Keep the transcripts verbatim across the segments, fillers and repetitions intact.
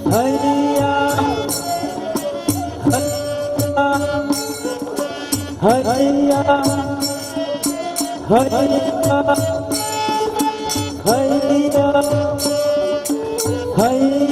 Hayya, hayya, hayya, hayya, hayya, hayya.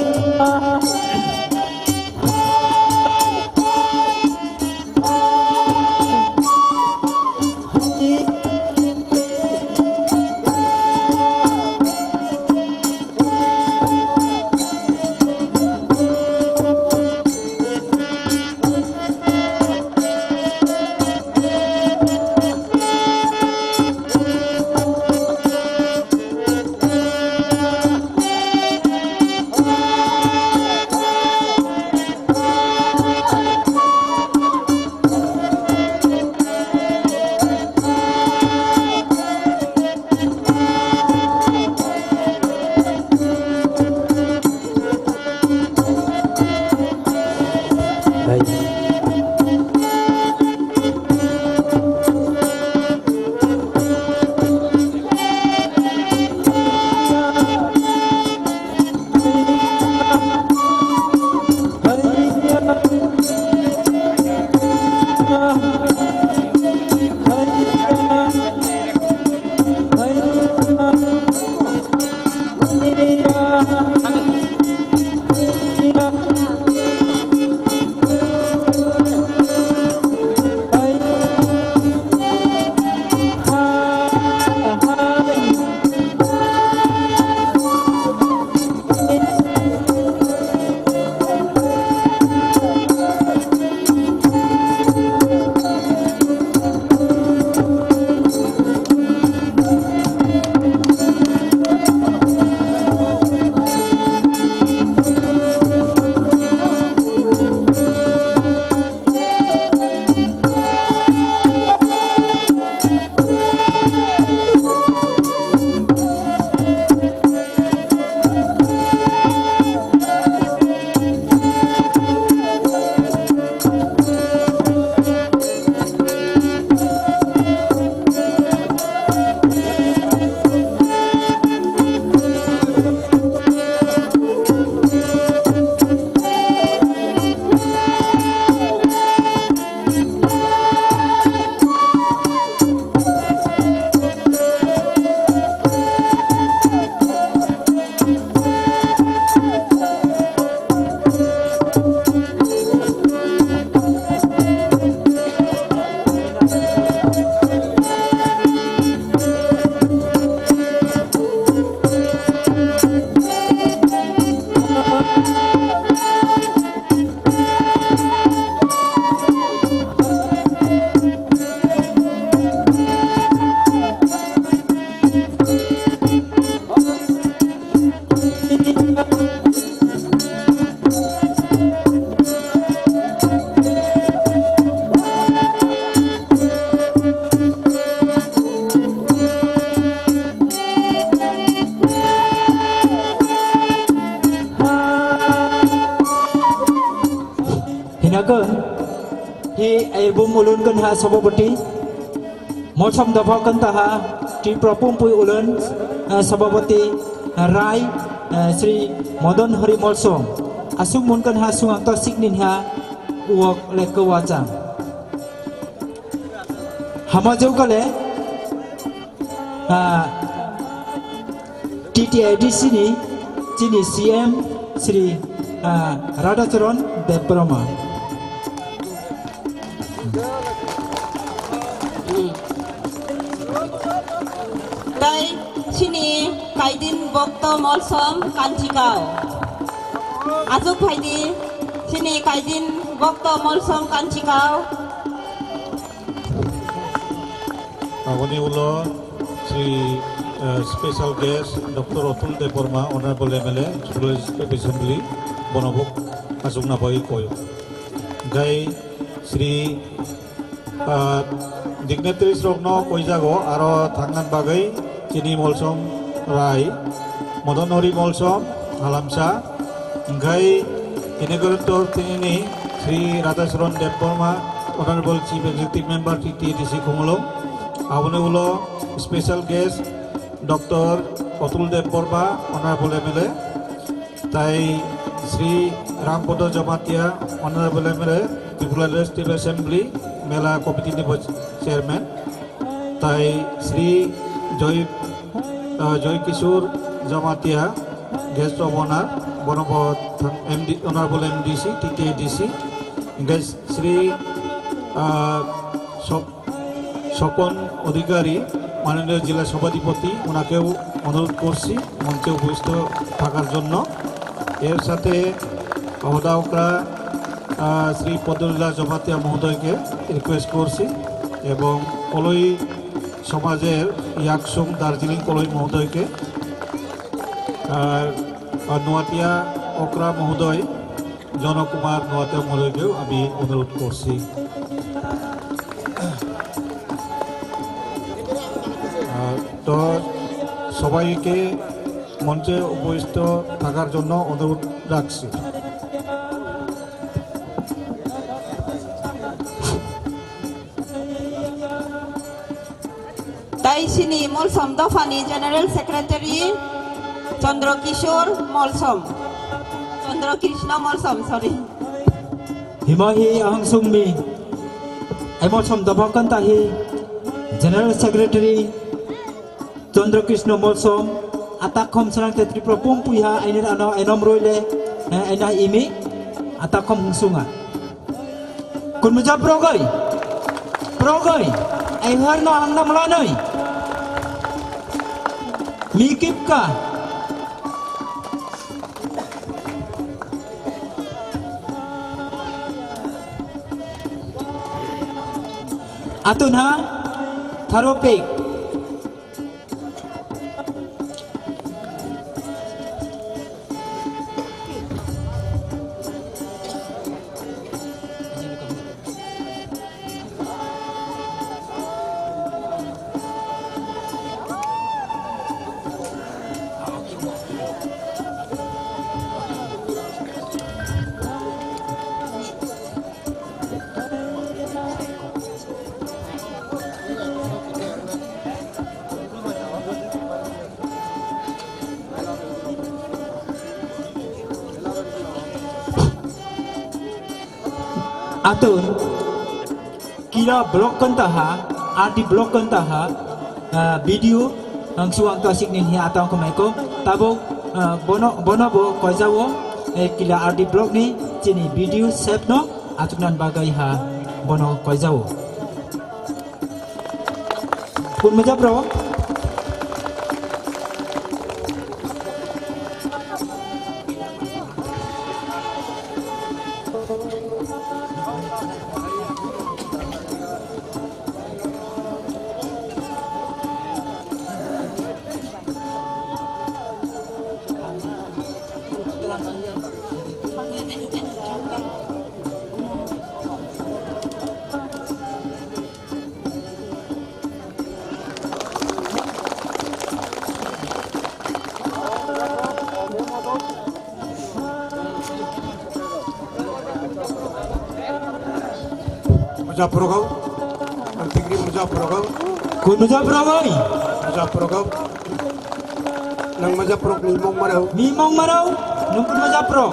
Hinakon, hi airbum ulun kan ha sabapati. Molsom dopha kan taha, Tripura Pumpui ulun, eh, sabapati, eh, Rai, eh, Sri Modon Hari Molsom. Asuk mun kan ha sung ang to siknin ha, uok lek kewachang. Hama jokale, ah, T T I D C ni chini C M Sri, ah, Radhacharan Debbarma. Tai chini kaidin bokto molsom kanchikao. Asuk phaidi chini kaidin bokto molsom kanchikao. Aboni ulo Sri, eh, special guest Doctor Atul Debbarma, Honorable M L A, Chukla District Assembly, bono bo achukna bagwi koi. Gai Sri, eh, dignitaries rokno koijago aro thangna bagwi chini molsom rai, Modon Hari Molsom, Halamsa, Hingkhai inaugurator tinini Sri Radhacharan Debbarma, Honorable Chief Executive Member T T A D C Khumulwng, aboni ulo special guest Doctor Atul Debbarma, Honorable M L A, tai Sri Rampodo Jamatia, Honorable M L A, Tripura Legislative Assembly, Mela Committee ni bo Chairman, tai Sri Joy, ah, Joy Kishore Jamatia, Guest of Honor, bono bo thang M D, Honorable M D C, T T A D C, hingke Sri, ah, Sop-, Swapan অধিকারী, মাননীয় জেলা সভাধিপতি, ওনাকেও অনুরোধ করছি মঞ্চে উপবিষ্ট থাকার জন্য। এর সাথে হদা ওকরা, আহ, শ্রী পদ্মলীলা জমাতিয়া মহোদয়কে রিকোয়েস্ট করছি এবং কলই সমাজের ইয়াকসুং দার্জিলিং কলই মহোদয়কে, আর, আর নোয়াতিয়া ওকরা মহোদয়, জনকুমার নোয়াতিয়া মহোদয়কেও আমি অনুরোধ করছি। আহ, তো সবাইকে মঞ্চে উপবিষ্ট থাকার জন্য অনুরোধ রাখছি। Tai sini Molsom dophani General Secretary Chandra Kishore Molsom. Chandra Krishna Molsom, sorry. Hima hi ahang sungmi. Ai Molsom dopha kanta hi General Secretary Chandra Krishna Molsom. Atak khom sanang te Tripura pum puiha ainir ano enom roile, eh, aina imi. Atak khom hung sunga. Kunmuja progoi. Progoi. Ai har no ang nam lanoi. Mi kipka. Atun ha. Tharo pek. Atun kira block kanta ha, R D block kanta ha, ah, video ang suang ta sikni hi atang ko maiko, tabo, ah, bono, bono bo koijawo, eh, kila R D block ni chini video save no atuknan bagai ha bono koijawo. Kunmuja pro. Moja progau. Ang tigri moja progau. Kun moja progau? Moja progau. Nang moja prog ni mong marau. Ni mong marau. Nung kun moja prog.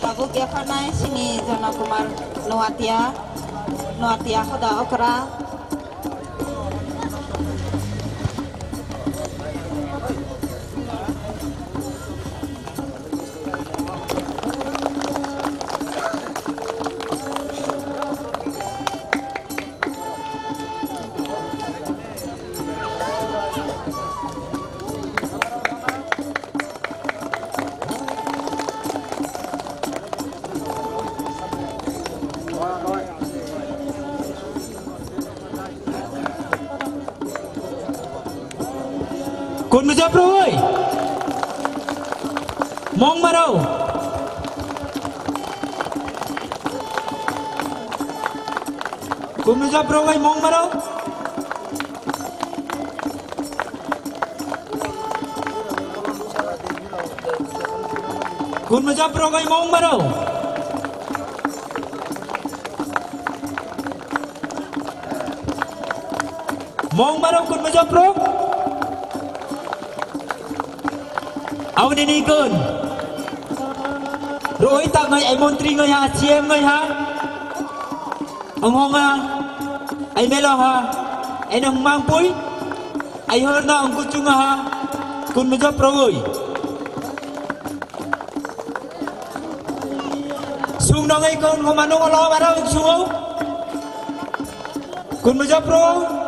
Tabuk yapharnai sini Jana Kumar Noatia, Noatia hoda okra. Kun mujab roi. Mong marau. Kun mujab roi mong marau. Kun mujab rok ai mong maro. Mong maro kun mujab rok. Aw nini kun. Roi tak ngai ai montri ngai ha, C M ngai ha. Ang honga, ai melo ha, ai nang mangpui, ai hor na ang kuchunga ha, kun mujab rogoi. Sung nang ai kun homa nung alo bara sungo. Kun mujab rogoi.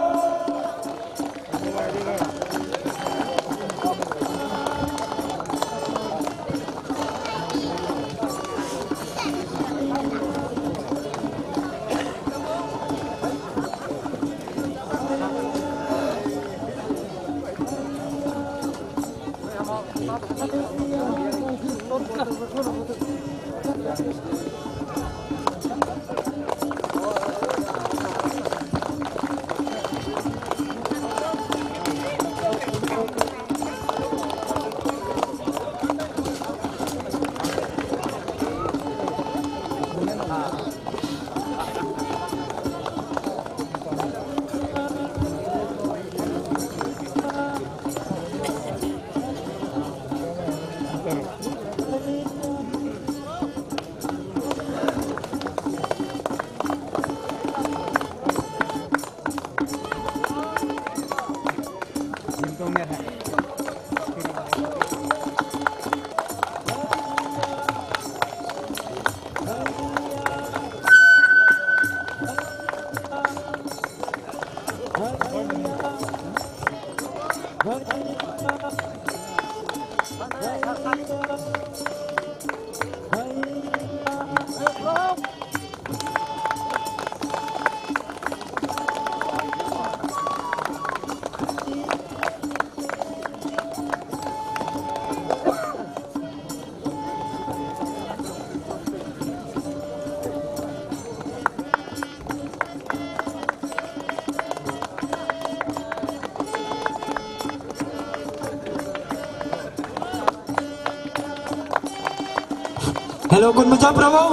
Hello, kun mujab rok?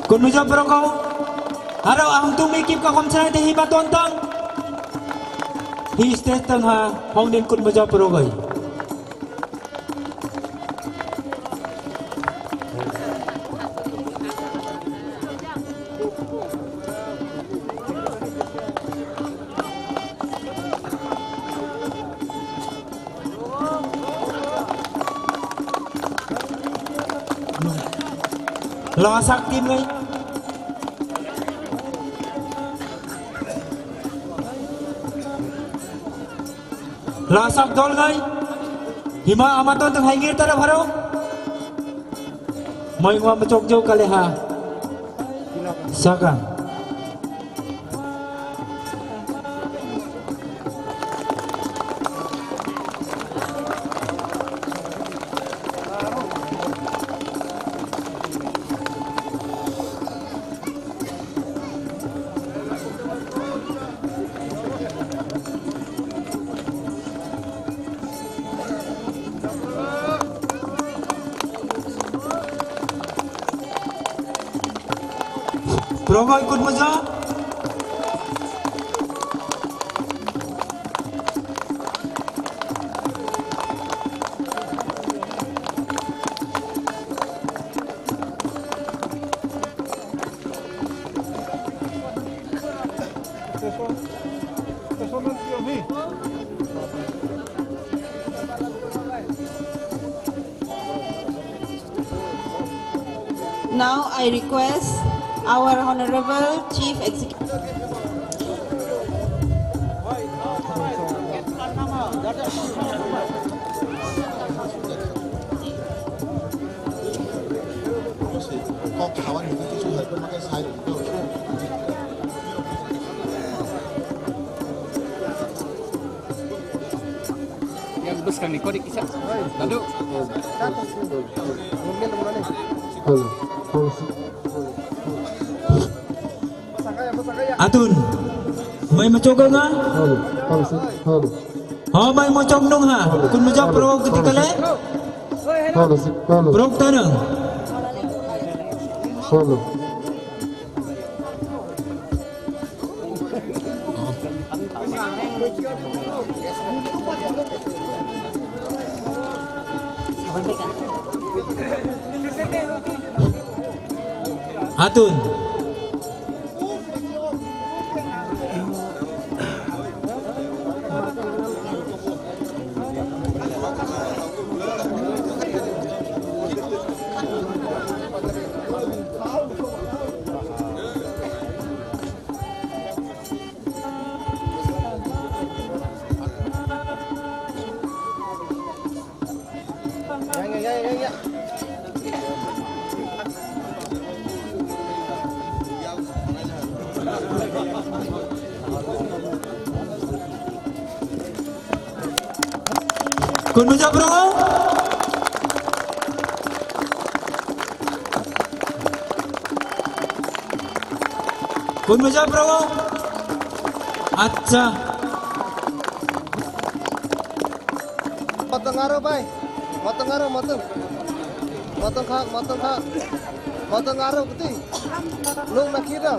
Kun mujab rok? Aro ang tumi kip ka kom chai te hi ba ton tang. Hi stage tang ha, hong din kun mujab rok ai. Lasak team ngai. Lasak dol ngai. Hima amaton tong hai ngir tara bharo. Moi ngwa machok jo kale ha. Saka. Progo ikut moja. Now I request our Honorable Chief Executive. Kok sawan hingke kisu helper makai sai rwdi. Yang bwskangni kodik kisa. Lalu. Hello. Atun, mai machogo nga? Hello. Hello. Oh, mai mo chok nung ha. Kun mo jok pro kiti kale? Follow, follow. Pro tanang. Follow. Atun. Kun mujak bro? Kun mujak bro? Acha. Matang aro bai. Matang aro matang. Matang khak, matang khak. Matang aro kiti. Nung nakira.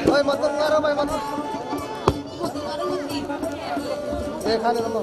Bai matang aro bai matang. Eh, khani namo.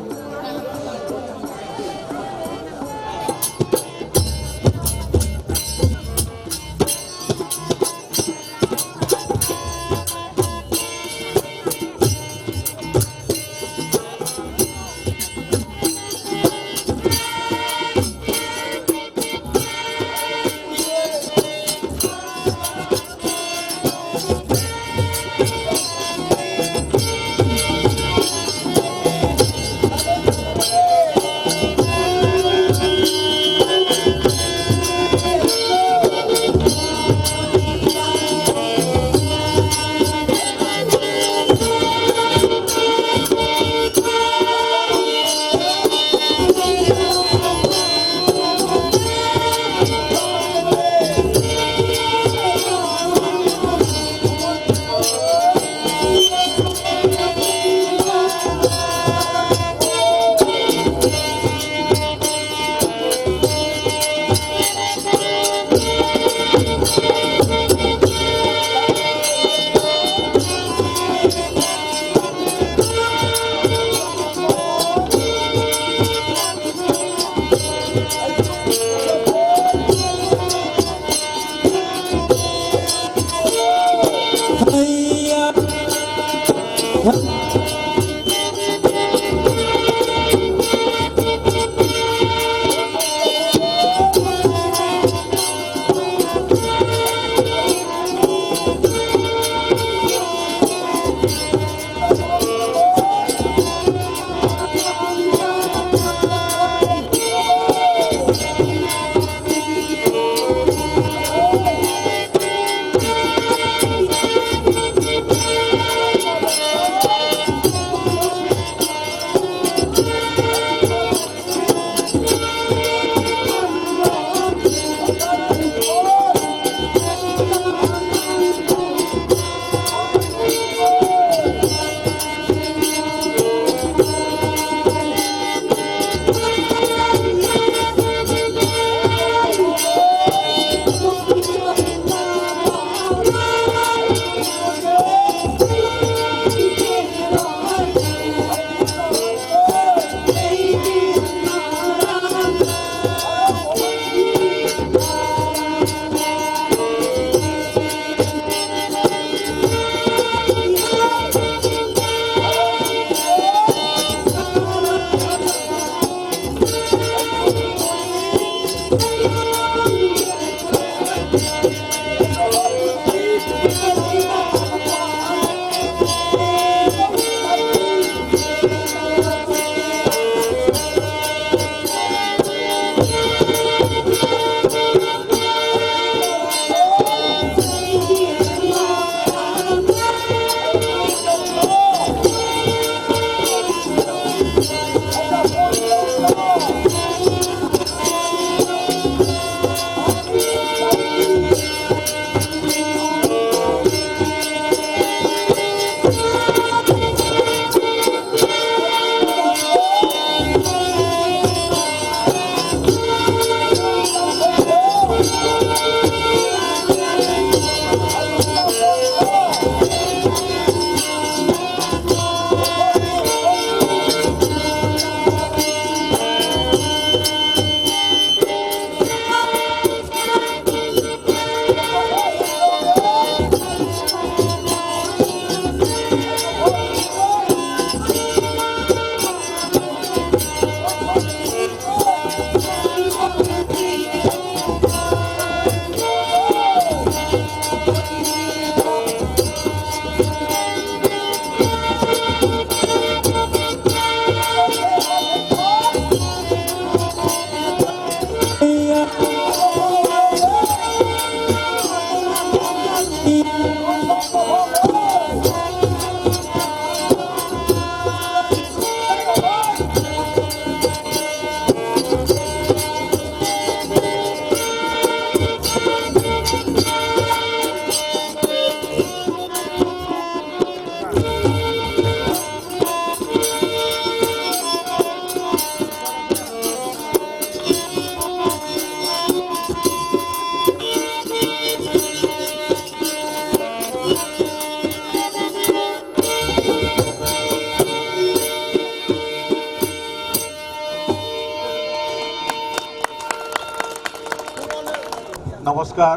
নমস্কার।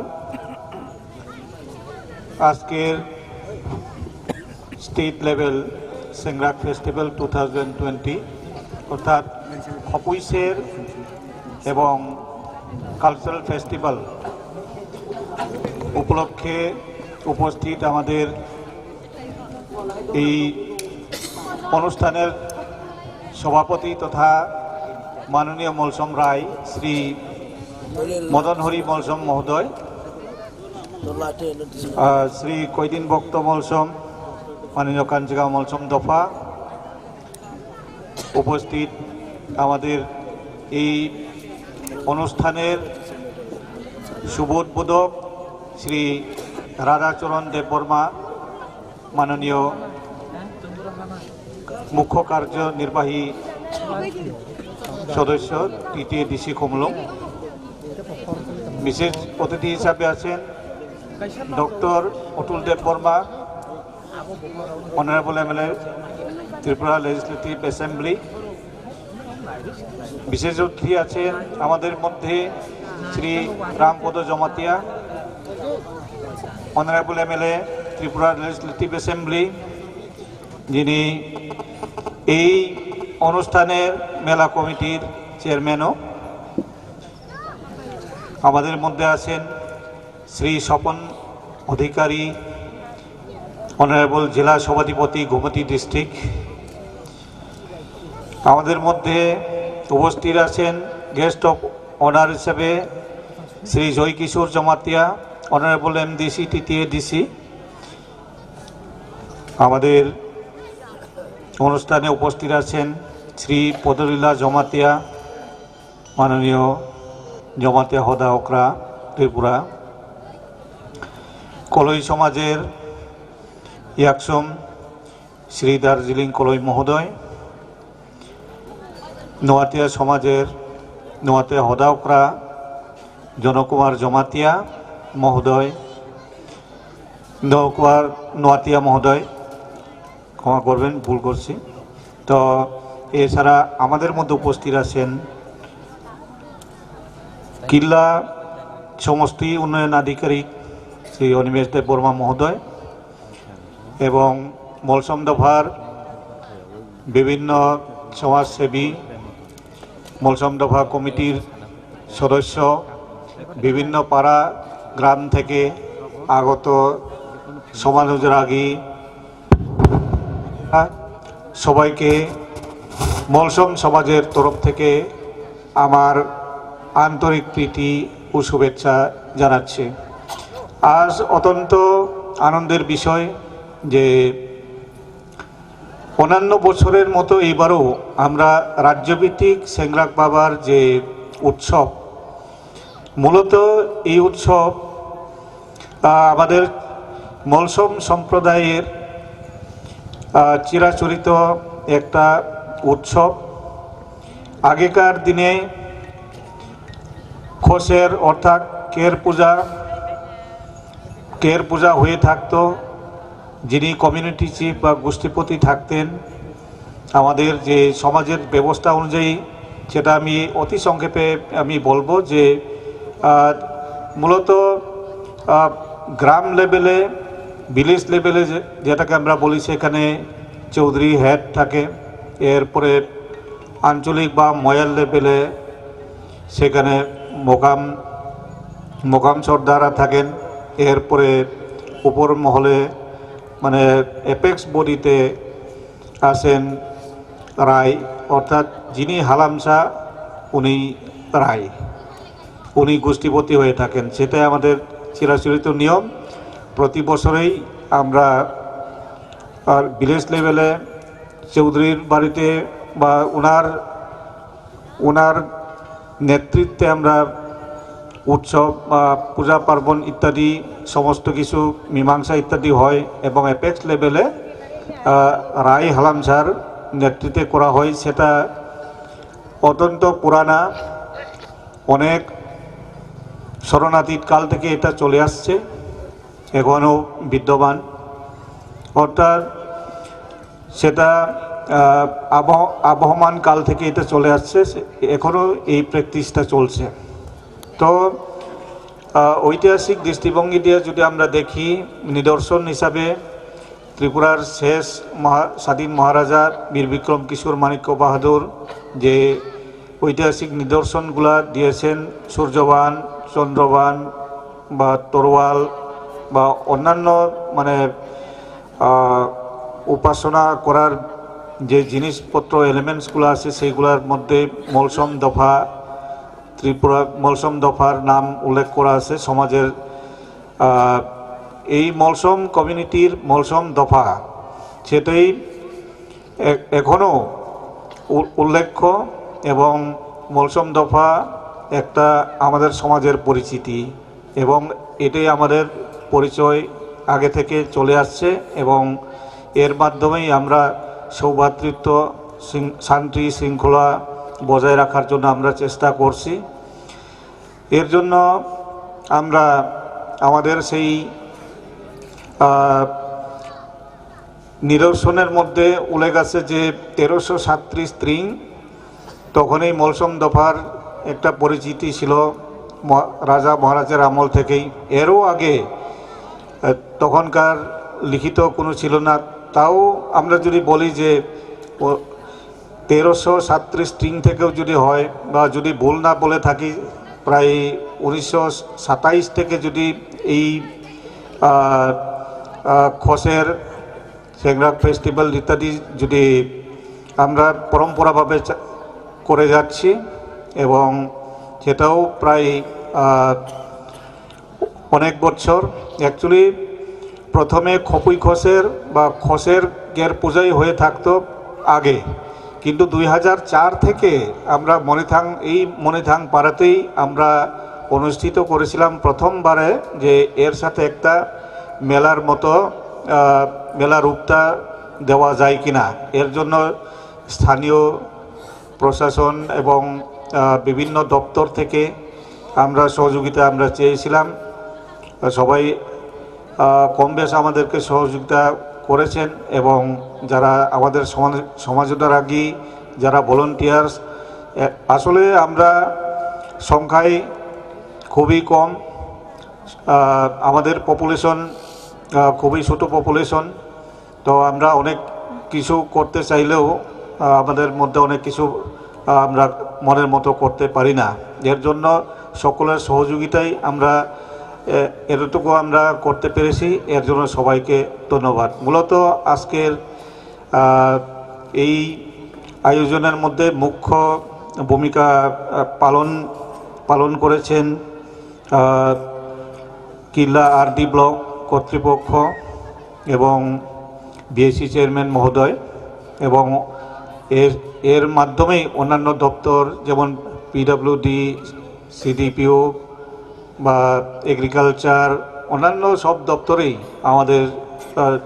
আজকের state level সেংগ্রাক festival two thousand twenty, অর্থাৎ খপুইসের এবং cultural festival উপলক্ষে উপস্থিত আমাদের এই অনুষ্ঠানের সভাপতি তথা মাননীয় মলসম রায়, শ্রী মদন হরি মলসম মহোদয়, আহ, শ্রী কৈদিন ভক্ত মলসম, মাননীয় কাঞ্জিগাঁও মলসম দফা, উপস্থিত আমাদের এই অনুষ্ঠানের শুভ উদ্বোধক শ্রী রাধাচরণ দেববর্মা, মাননীয় মুখ্য কার্যনির্বাহী সদস্য টিটিএডিসি খুমুলুং। বিশেষ অতিথি হিসাবে আছেন doctor Atul Debbarma, honourable MLA, Tripura legislative assembly. বিশেষ অতিথি আছেন আমাদের মধ্যে Shri Rampada Jamatia, honourable MLA, Tripura legislative assembly, যিনি এই অনুষ্ঠানের মেলা কমিটির চেয়ারম্যানও। আমাদের মধ্যে আছেন শ্রী স্বপন অধিকারী, অনারেবল জেলা সভাধিপতি, গোমতী ডিস্ট্রিক্ট। আমাদের মধ্যে উপস্থিত আছেন গেস্ট অফ অনার হিসেবে শ্রী জয়কিশোর জমাতিয়া, অনারেবল এমডিসি, টিটিএডিসি। আমাদের অনুষ্ঠানে উপস্থিত আছেন শ্রী পদলীলা জমাতিয়া, মাননীয় জমাতিয়া হদা ওকরা, ত্রিপুরা। কলই সমাজের ইয়াকসুম শ্রী দার্জিলিং কলই মহোদয়, নোয়াতিয়া সমাজের নোয়াতিয়া হদা ওকরা জনকুমার জমাতিয়া মহোদয়, জনকুমার নোয়াতিয়া মহোদয়, ক্ষমা করবেন, ভুল করছি। তো এছাড়া আমাদের মধ্যে উপস্থিত আছেন কিল্লা সমষ্টি উন্নয়ন আধিকারিক শ্রী অনিমেষ দেব বর্মা মহোদয় এবং মলসম দফার বিভিন্ন সমাজসেবী, মলসম দফা কমিটির সদস্য, বিভিন্ন পাড়া গ্রাম থেকে আগত সমাজ অনুরাগী, সবাইকে মলসম সমাজের তরফ থেকে আমার আন্তরিক প্রীতি ও শুভেচ্ছা জানাচ্ছি। আজ অত্যন্ত আনন্দের বিষয় যে অন্যান্য বছরের মতো এবারও আমরা রাজ্যভিত্তিক সেংগ্রাক বাবার যে উৎসব, মূলত এই উৎসব, আহ, আমাদের মলসম সম্প্রদায়ের, আহ, চিরাচরিত একটা উৎসব। আগেকার দিনে খসের অর্থাৎ কের পূজা, কের পূজা হয়ে থাকতো। যিনি কমিউনিটি চিফ বা গোষ্ঠীপতি থাকতেন, আমাদের যে সমাজের ব্যবস্থা অনুযায়ী, সেটা আমি অতি সংক্ষেপে আমি বলবো যে, আহ, মূলত, আহ, গ্রাম লেভেলে, ভিলেজ লেভেলে যে-, যেটাকে আমরা বলি, সেখানে চৌধুরী হেড থাকে। এরপরে আঞ্চলিক বা ময়াল লেভেলে সেখানে মোকাম, মোকাম সর্দাররা থাকেন। এরপরে উপর মহলে, মানে, এপেক্স বডিতে আছেন রায়, অর্থাৎ যিনি হালামসা, উনি রায়, উনি গোষ্ঠীপতি হয়ে থাকেন। সেটাই আমাদের চিরাচরিত নিয়ম। প্রতি বছরেই আমরা, আর ভিলেজ লেভেলে চৌধুরীর বাড়িতে বা ওনার, ওনার নেতৃত্বে আমরা উৎসব, আহ, পূজা পার্বণ ইত্যাদি সমস্ত কিছু মীমাংসা ইত্যাদি হয় এবং এপেক্স লেভেলে, আহ, রায় হালামসার নেতৃত্বে করা হয়। সেটা অত্যন্ত পুরানা, অনেক স্মরণাতীত কাল থেকে এটা চলে আসছে, এখনও বিদ্যমান। অর্থাৎ সেটা, আহ, আবহ-, আবহমান কাল থেকে এটা চলে আসছে, সে-, এখনও এই প্র্যাকটিসটা চলছে। তো, আহ, ঐতিহাসিক দৃষ্টিভঙ্গি দিয়ে যদি আমরা দেখি, নিদর্শন হিসাবে ত্রিপুরার শেষ মহা-, স্বাধীন মহারাজা বীর বিক্রম কিশোর মাণিক্য বাহাদুর যে ঐতিহাসিক নিদর্শনগুলা দিয়েছেন, সূর্যবান, চন্দ্রবান বা তরোয়াল বা অন্যান্য, মানে, আহ, উপাসনা করার যে জিনিসপত্র, এলিমেন্টসগুলো আছে, সেইগুলোর মধ্যে মলসম দফা, ত্রিপুরা মলসম দফার নাম উল্লেখ করা আছে সমাজের। আহ, এই মলসম কমিউনিটির মলসম দফা, সেটাই এ-, এখনো উ-, উল্লেখ্য। এবং মলসম দফা একটা আমাদের সমাজের পরিচিতি, এবং এটাই আমাদের পরিচয় আগে থেকে চলে আসছে, এবং এর মাধ্যমেই আমরা সৌভ্রাতৃত্ব, শৃং-, শান্তি শৃঙ্খলা বজায় রাখার জন্য আমরা চেষ্টা করছি। এর জন্য আমরা আমাদের সেই, আহ, নিদর্শনের মধ্যে উল্লেখ আছে যে তেরোশো সাতত্রিশ ত্রিং, তখন এই মলসম দফার একটা পরিচিতি ছিল ম-, রাজা মহারাজের আমল থেকেই। এরও আগে, আহ, তখনকার লিখিত কোনো ছিল না। তাও আমরা যদি বলি যে ও-, তেরোশো সাতত্রিশ ত্রিং থেকেও যদি হয় বা যদি ভুল না বলে থাকি, প্রায় উনিশশো সাতাইশ থেকে যদি এই, আহ, আহ, খসের, সেংগ্রাক ফেস্টিভ্যাল ইত্যাদি যদি আমরা পরম্পরাভাবে চা-, করে যাচ্ছি, এবং সেটাও প্রায়, আহ, অনেক বছর। অ্যাকচুয়ালি প্রথমে খপুই খসের বা খসের গের পূজাই হয়ে থাকতো আগে, কিন্তু দুই হাজার চার থেকে আমরা মণিথাং, এই মণিথাং পাড়াতেই আমরা অনুষ্ঠিত করেছিলাম প্রথমবারে যে এর সাথে একটা মেলার মতো, আহ, মেলা রূপটা দেওয়া যায় কিনা। এর জন্য স্থানীয় প্রশাসন এবং, আহ, বিভিন্ন দপ্তর থেকে আমরা সহযোগিতা আমরা চেয়েছিলাম। সবাই, আহ, কম বেশ আমাদেরকে সহযোগিতা করেছেন, এবং যারা আমাদের সমাজ-, সমাজোদ্ধারকারী, যারা ভলান্টিয়ার্স, এ-, আসলে আমরা সংখ্যায় খুবই কম। আহ, আমাদের পপুলেশন, আহ, খুবই ছোট পপুলেশন। তো আমরা অনেক কিছু করতে চাইলেও, আহ, আমাদের মধ্যে অনেক কিছু, আহ, আমরা মনের মতো করতে পারি না। এর জন্য সকলের সহযোগিতায় আমরা, এ, এতটুকু আমরা করতে পেরেছি। এর জন্য সবাইকে ধন্যবাদ। মূলত আজকের, আহ, এই আয়োজনের মধ্যে মুখ্য ভূমিকা, আহ, পালন, পালন করেছেন, আহ, কিল্লা আরডি ব্লক কর্তৃপক্ষ এবং বিএসি চেয়ারম্যান মহোদয়, এবং এর, এর মাধ্যমেই অন্যান্য দপ্তর, যেমন পিডব্লিউডি, সিডিপিও বা এগ্রিকালচার, অন্যান্য সব দপ্তরেই আমাদের, আহ,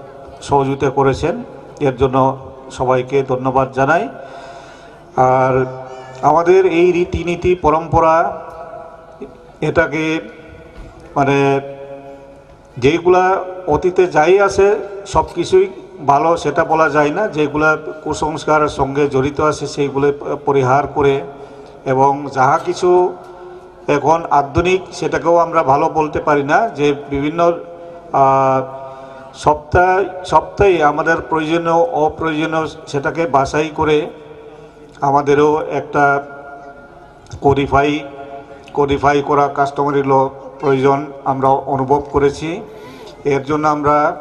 সহযোগিতা করেছেন। এর জন্য সবাইকে ধন্যবাদ জানাই। আর আমাদের এই রীতিনীতি পরম্পরা, এটাকে, মানে, যেগুলা অতীতে যাই আছে, সব কিছুই ভালো, সেটা বলা যায় না। যেগুলা কুসংস্কারের সঙ্গে জড়িত আছে, সেইগুলো পরিহার করে, এবং যাহা কিছু এখন আধুনিক, সেটাকেও আমরা ভালো বলতে পারি না। যে বিভিন্ন, আহ, সপ্তাহ, সপ্তাহে আমাদের প্রয়োজনীয়, অপ্রয়োজনীয়, সেটাকে বাছাই করে আমাদেরও একটা কোডিফাই, কোডিফাই করা কাস্টমারি ল প্রয়োজন আমরা অনুভব করেছি। এর জন্য আমরা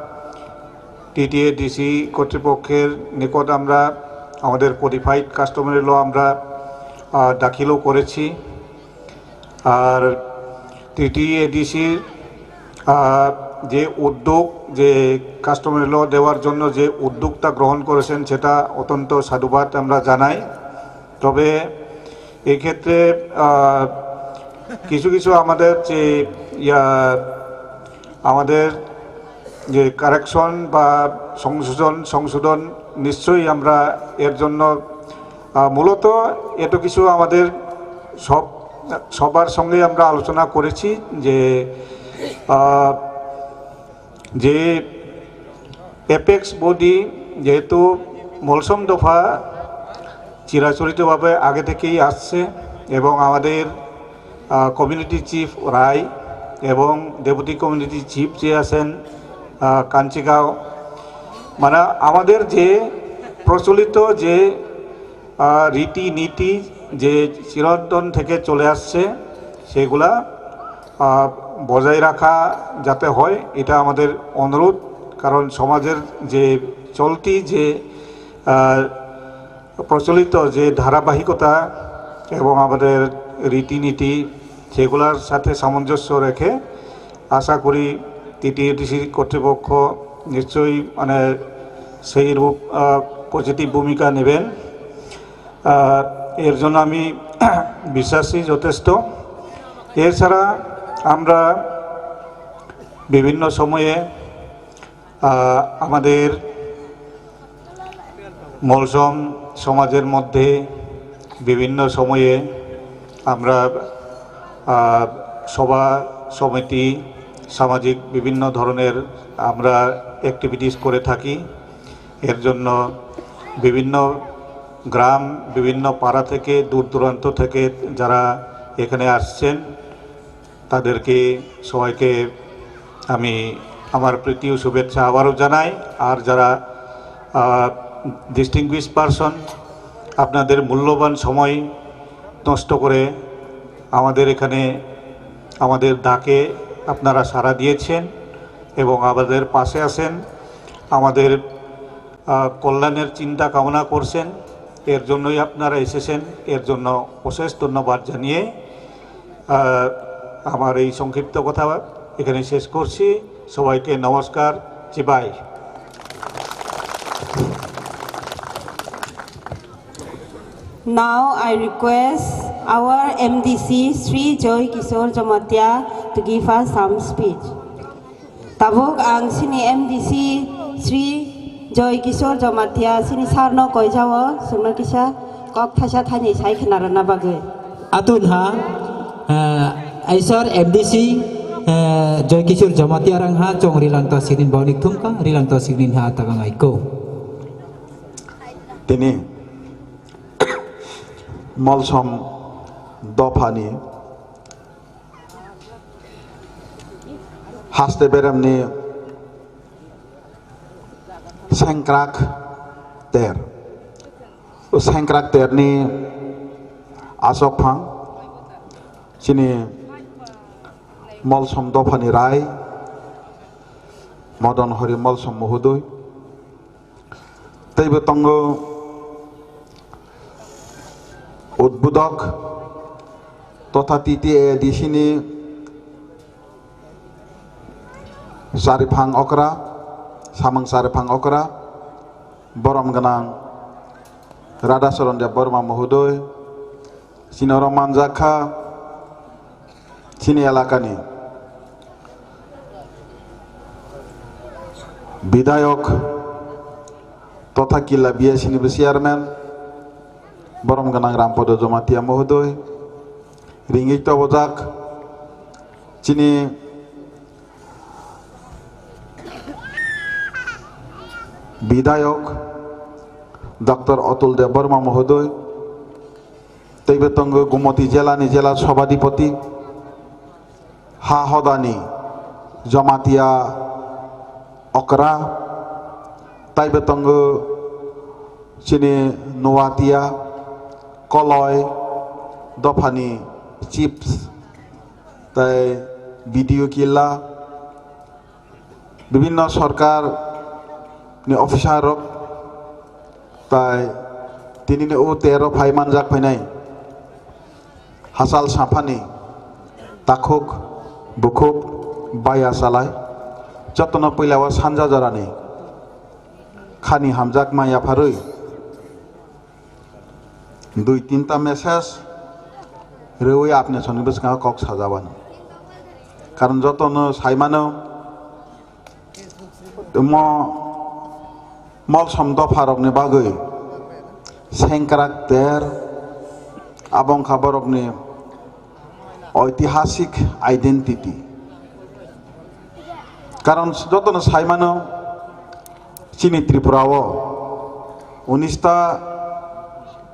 টিটিএডিসি কর্তৃপক্ষের নিকট আমরা আমাদের কোডিফাইড কাস্টমারি ল আমরা, আহ, দাখিলও করেছি। আর টিটিএডিসির, আহ, যে উদ্যোগ, যে কাস্টমারি ল দেওয়ার জন্য যে উদ্যোগটা গ্রহণ করেছেন, সেটা অত্যন্ত সাধুবাদ আমরা জানাই। তবে এক্ষেত্রে, আহ, কিছু কিছু আমাদের যে, ইয়া, আমাদের যে কারেকশন বা সংশোধন, সংশোধন নিশ্চয়ই আমরা এর জন্য, আহ, মূলত এত কিছু আমাদের সব, সবার সঙ্গে আমরা আলোচনা করেছি যে, আহ, যে এপেক্স বডি, যেহেতু মলসম দফা চিরাচরিতভাবে আগে থেকেই আসছে এবং আমাদের, আহ, কমিউনিটি চিফ রায় এবং ডেপুটি কমিউনিটি চিফ যে আছেন, আহ, কাঞ্চিগাঁও, মানে আমাদের যে প্রচলিত যে, আহ, রীতিনীতি যে চিরন্তন থেকে চলে আসছে, সেগুলা, আহ, বজায় রাখা যাতে হয়, এটা আমাদের অনুরোধ। কারণ সমাজের যে চলতি যে, আহ, প্রচলিত যে ধারাবাহিকতা এবং আমাদের রীতিনীতি, সেগুলোর সাথে সামঞ্জস্য রেখে আশা করি টিটিএডিসি কর্তৃপক্ষ নিশ্চয়ই, মানে, সেই রূপ, আহ, পজিটিভ ভূমিকা নেবেন। আহ, এর জন্য আমি বিশ্বাসী যথেষ্ট। এছাড়া আমরা বিভিন্ন সময়ে, আহ, আমাদের মলসম সমাজের মধ্যে বিভিন্ন সময়ে আমরা, আহ, সভা সমিতি, সামাজিক বিভিন্ন ধরনের আমরা অ্যাক্টিভিটিস করে থাকি। এর জন্য বিভিন্ন গ্রাম, বিভিন্ন পাড়া থেকে, দূর দূরান্ত থেকে যারা এখানে আসছেন, তাদেরকে সবাইকে আমি আমার প্রীতি ও শুভেচ্ছা আবারও জানাই। আর যারা, আহ, ডিস্টিংগুইশড পারসন, আপনাদের মূল্যবান সময় নষ্ট করে আমাদের এখানে, আমাদের ডাকে আপনারা সাড়া দিয়েছেন এবং আমাদের পাশে আছেন, আমাদের, আহ, কল্যাণের চিন্তা কামনা করছেন, এর জন্যই আপনারা এসেছেন। এর জন্য অশেষ ধন্যবাদ জানিয়ে, আহ, আমার এই সংক্ষিপ্ত কথা এখানে শেষ করছি। সবাইকে নমস্কার, চিবাই। Now I request our M D C Sri Joy Kishore Jamatia to give us some speech. Tabuk ang sini M D C Sri Joy Kishore Jamatia sini sir no koijao, sungno kisa kok thaisa thaini sai khna rwna bagwi. Atun ha, eh, aisor M D C, eh, Joy Kishore Jamatia rang ha chong rilang ta sinin bonik thumka, rilang ta sinin ha tagang aiko. Tini Molsom dophani haste beremni sengkrak ter. O sengkrak terni asok phang chini Molsom dophani rai Modon Hori Molsom Muhudui. Teibo tongo udbudok totha T T A D C ni chariphang okra, samung chariphang okra, borom gwnang Radhacharan Debbarma Mohodoi, chini oro manjak kha, chini elakani bidhayok totha Killa B S C ni bo chairman, borom gwnang Rampada Jamatia Mohodoi, ringwi tobojak chini bidhayok Doctor Atul Debbarma Mohodoi, teibo tongo Gumoti jela ni jela sobadipoti, ha hodani Jamatia okra, taibo tongo chini Nuatia Koloi dophani chiefs, tai B D O Killa, bibinno sorkar ni officer rok, tai tini ni o tero phai manjak phainai hachal saphani takhuk bukhuk baya chalai, jotono puila o sanja jorani khani hamjak ma yapharwi dui tinta message rwwi apni soni bwskango kok sajabani. Karon jotono saimano mo Molsom dopharokni bagwi sengkrak ter abo wngkha borokni oitihasik identity. Karon jotono saimano chini Tripura o unista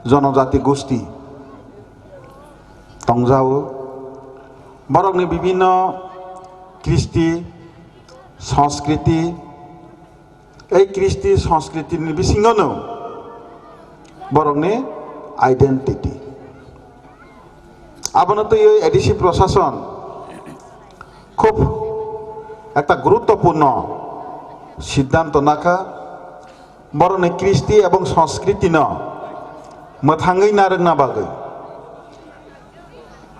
jonojati gosti tongjao. Borokni bibinno Kristi, Sanskriti, ei Kristi Sanskriti ni bisingo no borokni identity. Abono twiwi A D C prosason khub ekta guruttopurno siddhanto nakha, borokni Kristi ebong Sanskriti no mwthangwi narwkna bagwi.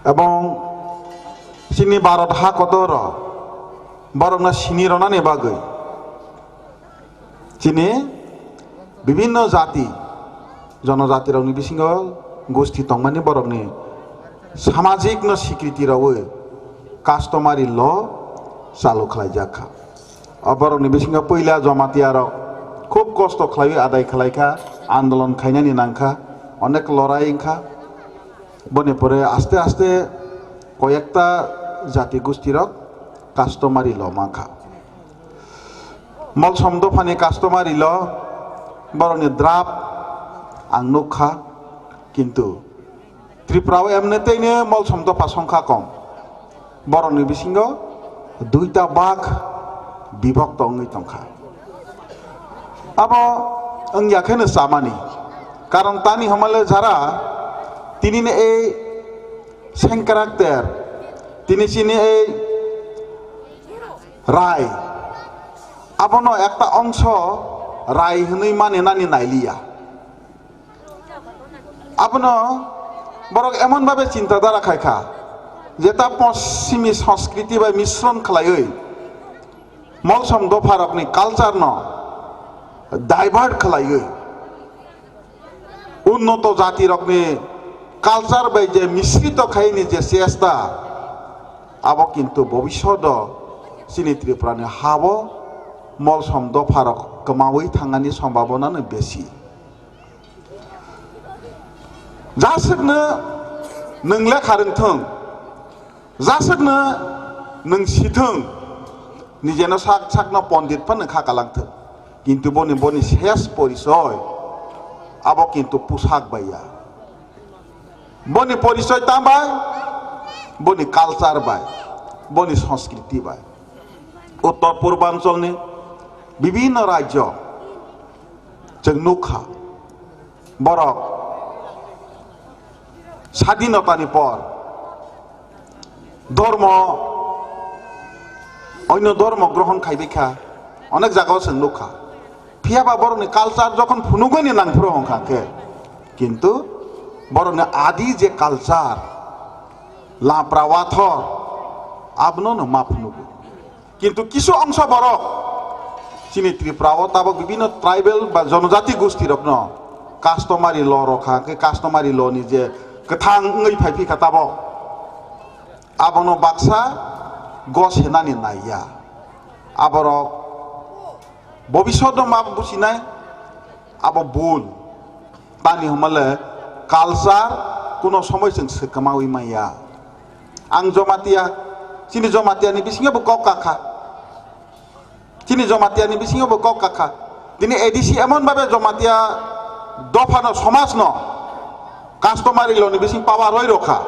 Ebong chini Bharat ha kotor o borokno sini rwnani bagwi chini bibinno jati, jonojatirokni bisingo gusti tongmani borokni samajikno sikriti rwwi customary law chalu khlaijak kha. O borokni bisingo puila Jamatia rok khub kosto khlaiwi adai khlai kha, andolon khainani nang kha, onek lorai wng kha. Boni pore aste aste koyekta jati gusti rok customary law man kha. Molsom dophani customary law borokni draft ang nuk kha, kintu Tripura o emne teine Molsom dopha songkha kom. Borokni bisingo duita bak bibokto wngwi tongkha. Abo wngya kheno chamani. Karon tani hwnmale jara tinini ei sengkrak ter, tini chini ei rai, abono ekta ongso rai hwnwi mani nani nailiya. Abono borok emon babe chinta dhara khai kha, jeta poschimi sanskriti bai misron khlaiwi Molsom dopharokni culture no divert khlaiwi unnoto jatirokni culture bai je misrito khaini je chesta, abo kintu bobishodo chini Tripurani habo Molsom dopharok kwmawi thangani sombhabonano besi. Jaswkno nwng lekha rwngthwng, jaswkno nwng sithwng, nijeno sak sakno pondit phano kha kalangthwng, kintu boni boni ses porisoy abo kintu pusak bai ya. Boni porisoy tam bai? Boni culture bai, boni sanskriti bai. Uttor Purbancholni bibhinno rajyo chwng nukha, borok sadinotani por dhormo, onyo dhormo grohon khaibai kha, onek jagao chwng nukha. Phiya ba borokni culture jokhon phunugani nangphuru hwnkha khe, kintu borokni adi je culture, lapra wathor, abono no ma phunugo. Kintu kisu ongso borok chini Tripura o tabok bibinno tribal ba jonojati gusti rokno customary law rokha khe, customary law ni je kwthang wngwi phai phi kha tabok, abono baksa gos henani naiya. Aborok bobishoto ma businai, abo bul. Tani hwnmale culture kuno somoi chwng swkamawi maya. Ang Jomatia, chini Jomatia ni bisingo bo kok kakha. Chini Jomatia ni bisingo bo kok kakha. Tini A D C emon babe Jomatia dophano, somajno customary law ni bising power roi rokha.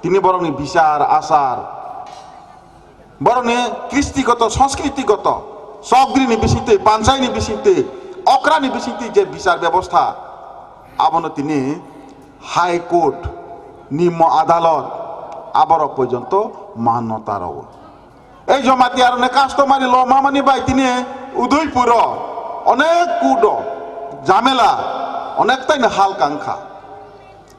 Tini borokni bichar, achar, borokni kristigoto, sanskritikoto, chokdrini bisingtwi, panchaini bisingtwi, okrani bisingtwi je bichar bebostha, abono tini High Court, Nimmo Adalot, aborok porjonto mannota rwo. Ei Jomatia rokni customary law mamani bai tini Udaipuro onek kudo jamela, onek taino hal kangkha.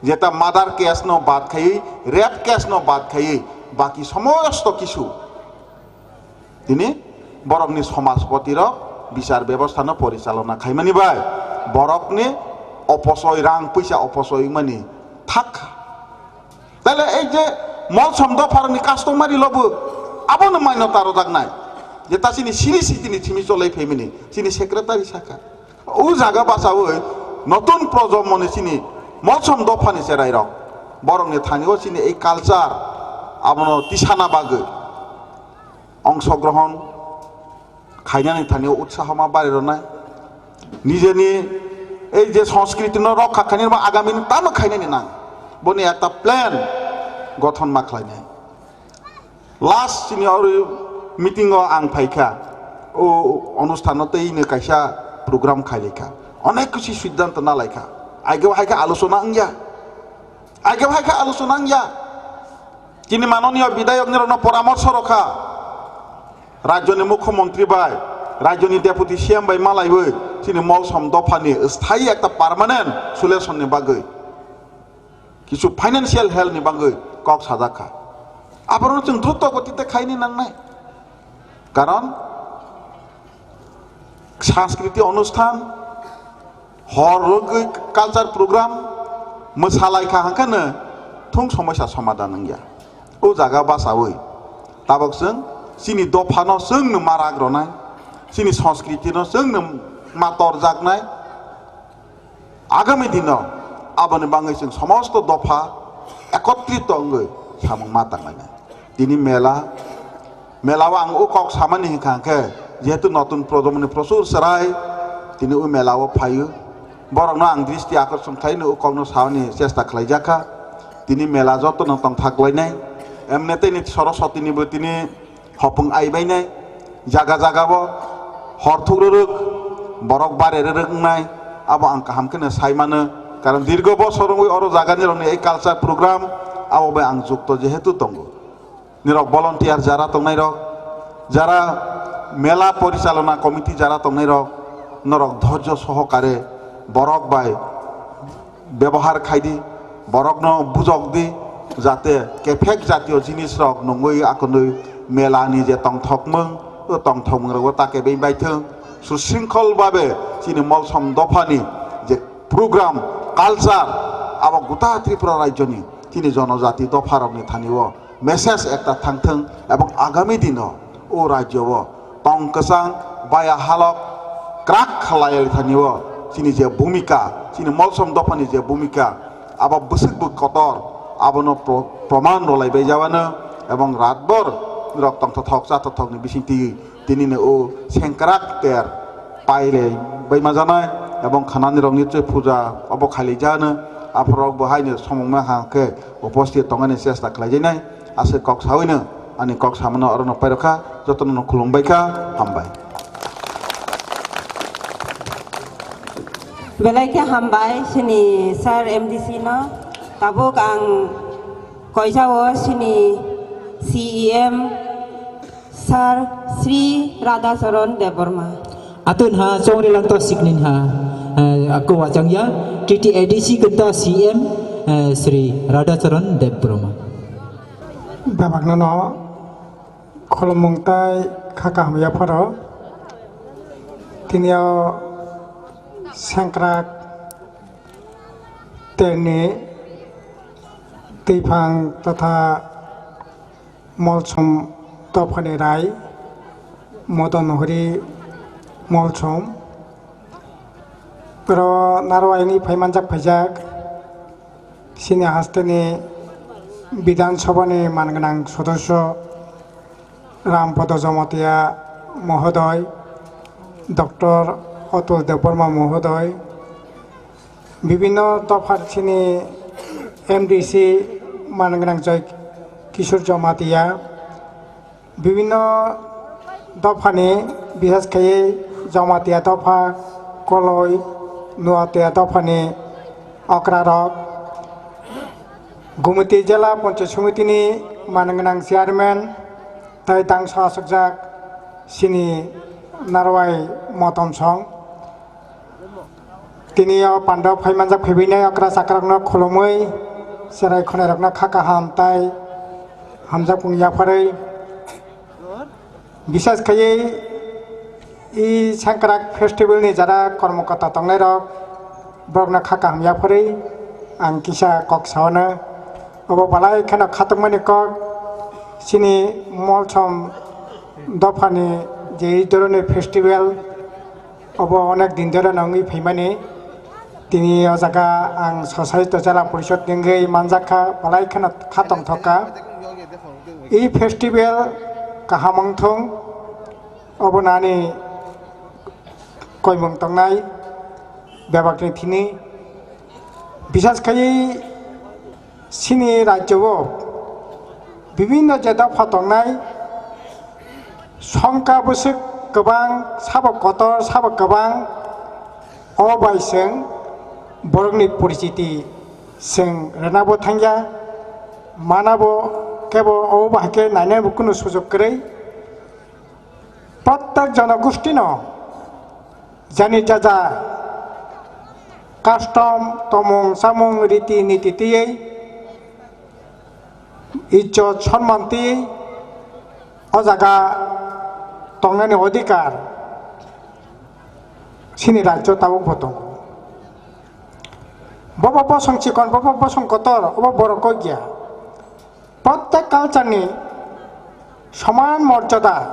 Jeta murder case no bad khaiwi, rape case no bad khaiwi, baki somosto kisu tini borokni somajpoti rok bichar bebostha no porichalona khaimani bai borokni oposoy, rang puisa oposoy wngmani thak kha. Taile ei je Molsom dopharokni customary law bo abono mannota rwjaknai. Jeta chini siri sitini thimi cholai phaimani chini secretary sakha. O jaga bachawi notun projommoni chini Molsom dophani cherairok, borokni thani o chini ei culture abono tisana bagwi ongsogrohon khainani thani o utsaho ma bari rwnai. Nijeni ei je sanskritino rokha khainani ba agamini tamo khainani nang, boni ekta plan gothon ma khlainai. Last chini oro meeting o ang phaikha, o onusthan no tei no kaisa program khailaikha, onek kisi siddhanto nalaikha, aige bo haikhe alochona wngya, aige bo haikhe alochona wngya. Chini manoniyo bidayok nirokno poramorso rokha, rajyoni mukhyamantri bai, rajyoni deputy C M bai malaiwi chini Molsom dophani sthayi ekta permanent solution ni bagwi. Kisu financial help ni bagwi kok sajak kha. Aborok chwng druto goti te khaini nangnai. Karon sanskriti onusthan, hor rwgwi culture program, mwsalai kha hangkheno thung somosya somadan wngya. O jaga bachawi tabok chwng chini dophano chwngno marak ronai, chini sanskritino chwngno matorjaknai. Agami dino aboni bagwi chwng somosto dopha ekotrito wngwi samung ma tanglainai. Tini mela, mela o ang o kok samani hwnkha hwnkhe, jehetu notun projomo ni prochur chwrai tini o mela o phaio, borokno ang dristi akorson khlaino o kokno samani chesta khlaijakha. Tini mela jotono tongthak lainai, emne tei ni Soroswati ni bo tini hopung aibainai, jaga jaga bo hor thukrwrwk, borok bare rwrwk wngnai, abo ang kaham kheno sai mano. Karon dirgo bosor wngwi oro jagani rokni ei culture program abo bai ang jukto jehetu tongo. Nirok volunteer jara tongnai rok, jara mela porichalona committee jara tongnai rok, norok dhorjo sohokare borok bai bebohar khai di, borokno bujok di, jate kephek jatiyo jinisrok nungwi akonwi melani je tongthokmung, o tongthokmungrokbo ta kebeng baithwng, susringkhol babe chini Molsom dophani je program, culture, abo guta Tripura rajyoni chini jonojati dopharokni thani-o message ekta thangthwng, ebong agami dino o rajyo o tong kwchang baya halok kwrak khlai thani o chini je bhumika, chini Molsom dophani je bhumika, abo bwswk bw kotor, abono pro-, proman rwlai bai jabano, ebong ratbor rok tongthothok chathothokni bisingtwi tinino o sengkrak ter pailai bai majanai, ebong khanani rokni twi puja obo khailai jano, aphorok bo haino somong ma hangkhe uposthit tongani chesta khlaijainai. Aswk kok sawi no ani kok samano orono pairokha, jotono no khulumbaikha, hambai. Belai khe hambai chini sir M D C no. Tabuk ang koisa o chini C E M sir Sri Radhacharan Debbarma. Atun ha chongri langto siknin ha, eh, ako wachangya T T A D C kenta C M, eh, Sri Radhacharan Debbarma. Bebakno no khulumung tai kha kaham yapharo. Tini o sengkrak terni twiphang totha Molsom dophani rai Modon Hori Molsom. Oro narwai wngwi phaimanjak phaijak chini hasteni Bidhan Sabhani mangwnang sodosyo Rampada Jamatia Mohodoy, Doctor Atul Debbarma Mohodoy, bibhinno dopha chini M D C mangwnang Joy Kishore Jamatia, bibhinno dophani, bishes khaiwi Jamatia dopha, Koloi, Nuatia dophani okrarok, Gumiti Jela Panchayat Somitini mangwnang chairman tei tangso achukjak chini narwai motom song. Tini o pandao phaimanjak phaibainai okra chakrokno khulumwi, cherai khwnairokno kha kaham tai hamjakmung yapharwi, bishes khaiwi i Sengkrak festival ni jara kormokorta tongnairok borokno kha kaham yapharwi ang kisa kok saono. Obo balai kheno khatungmani kok chini Molsom dophani je ei dhoroni festival, obo onek din dhore no wngwi phaimani. Tini o jaga ang Sosai Jela Porishod ni wngwi manjak kha, balai kheno kha tongthok kha. I festival kaham wngthung, obo nani koimung tongnai bebakni thini. Bisas khaiwi chini rajyo o Bibinno je dopha tongnai, songkha bwswk kwbang, sabo kotor, sabo kwbang, o bai chwng borokni porichiti chwng rwnabo thangya, manabo kebo o bahai khe nainai bo kunu sujok kwrwi. Prottek jonogostino jani jaja custom, tomung, samung, riti niti twiwi ijjot sonman twiwi o jaga tongnani odhikar chini rajyo tabukbo tongo. Bobo bosong chikon, bobo bosong kotor, obo borok kok ya. Prottek culture ni soman morjada,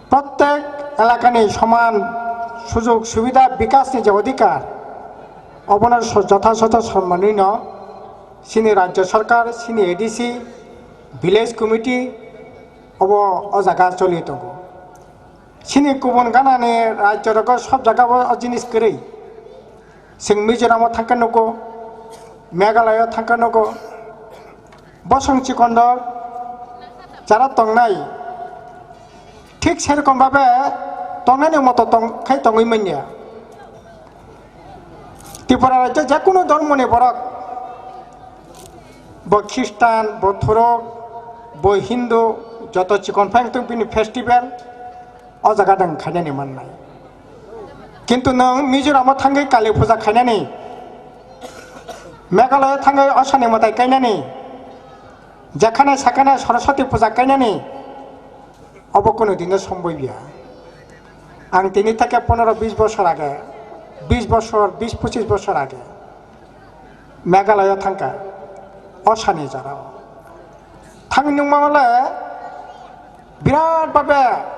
prottek elakani soman sujog subida, bikasni je odhikar, obono so-, jothasoto sonmanwino chini rajyo sorkar, chini A D C, village committee obo o jaga choli tongo. Chini kubun ganani rajyo rogo sob jaga o jinis kwrwi. Chwng Mizoram o thangkhe nugo, Meghalaya o thangkhe nugo, bosong chikon rok jara tongnai, thik serokom babe tongnani moto tong-, khai tongwi manya. Tripura rajyo je kunu dhormoni borok, bo Khristan, bo Thorok, bo Hindu, joto chikon phai wngtong bini festival o jaga nwng khainani mannai. Kintu nwng Mizoram o thangwi Kali puja khainani, Meghalaya thangwi Osani mwtai kainani, jekhane sakhane Saraswati puja kainani, obo kunu dino somboi biya. Ang tini theke ponero bis bosor age, bis bosor, bis pochis bosor age Meghalaya thangkha, Osani jora o. Thangwi nungma le birat babe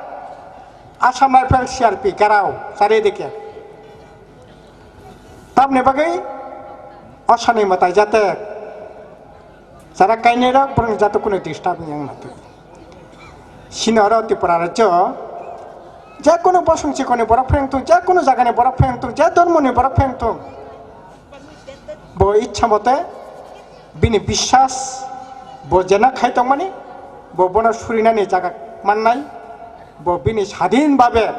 Assam Rifle C R P garao charidike. Tamni bagwi Osani mwtai jate jara kainwi rok borok jate kunu disturb wng ya wng na twi. Sini oro Tripura rajyo je kunu bosong chikoni borok phai wng thung, je kunu jagani borok phai wng thung, je dhormoni borok phai wng thung, bo ichha mote bini biswas bo jena khai tongmani, bo bono surinani jaga mannai, bo bini sadin babe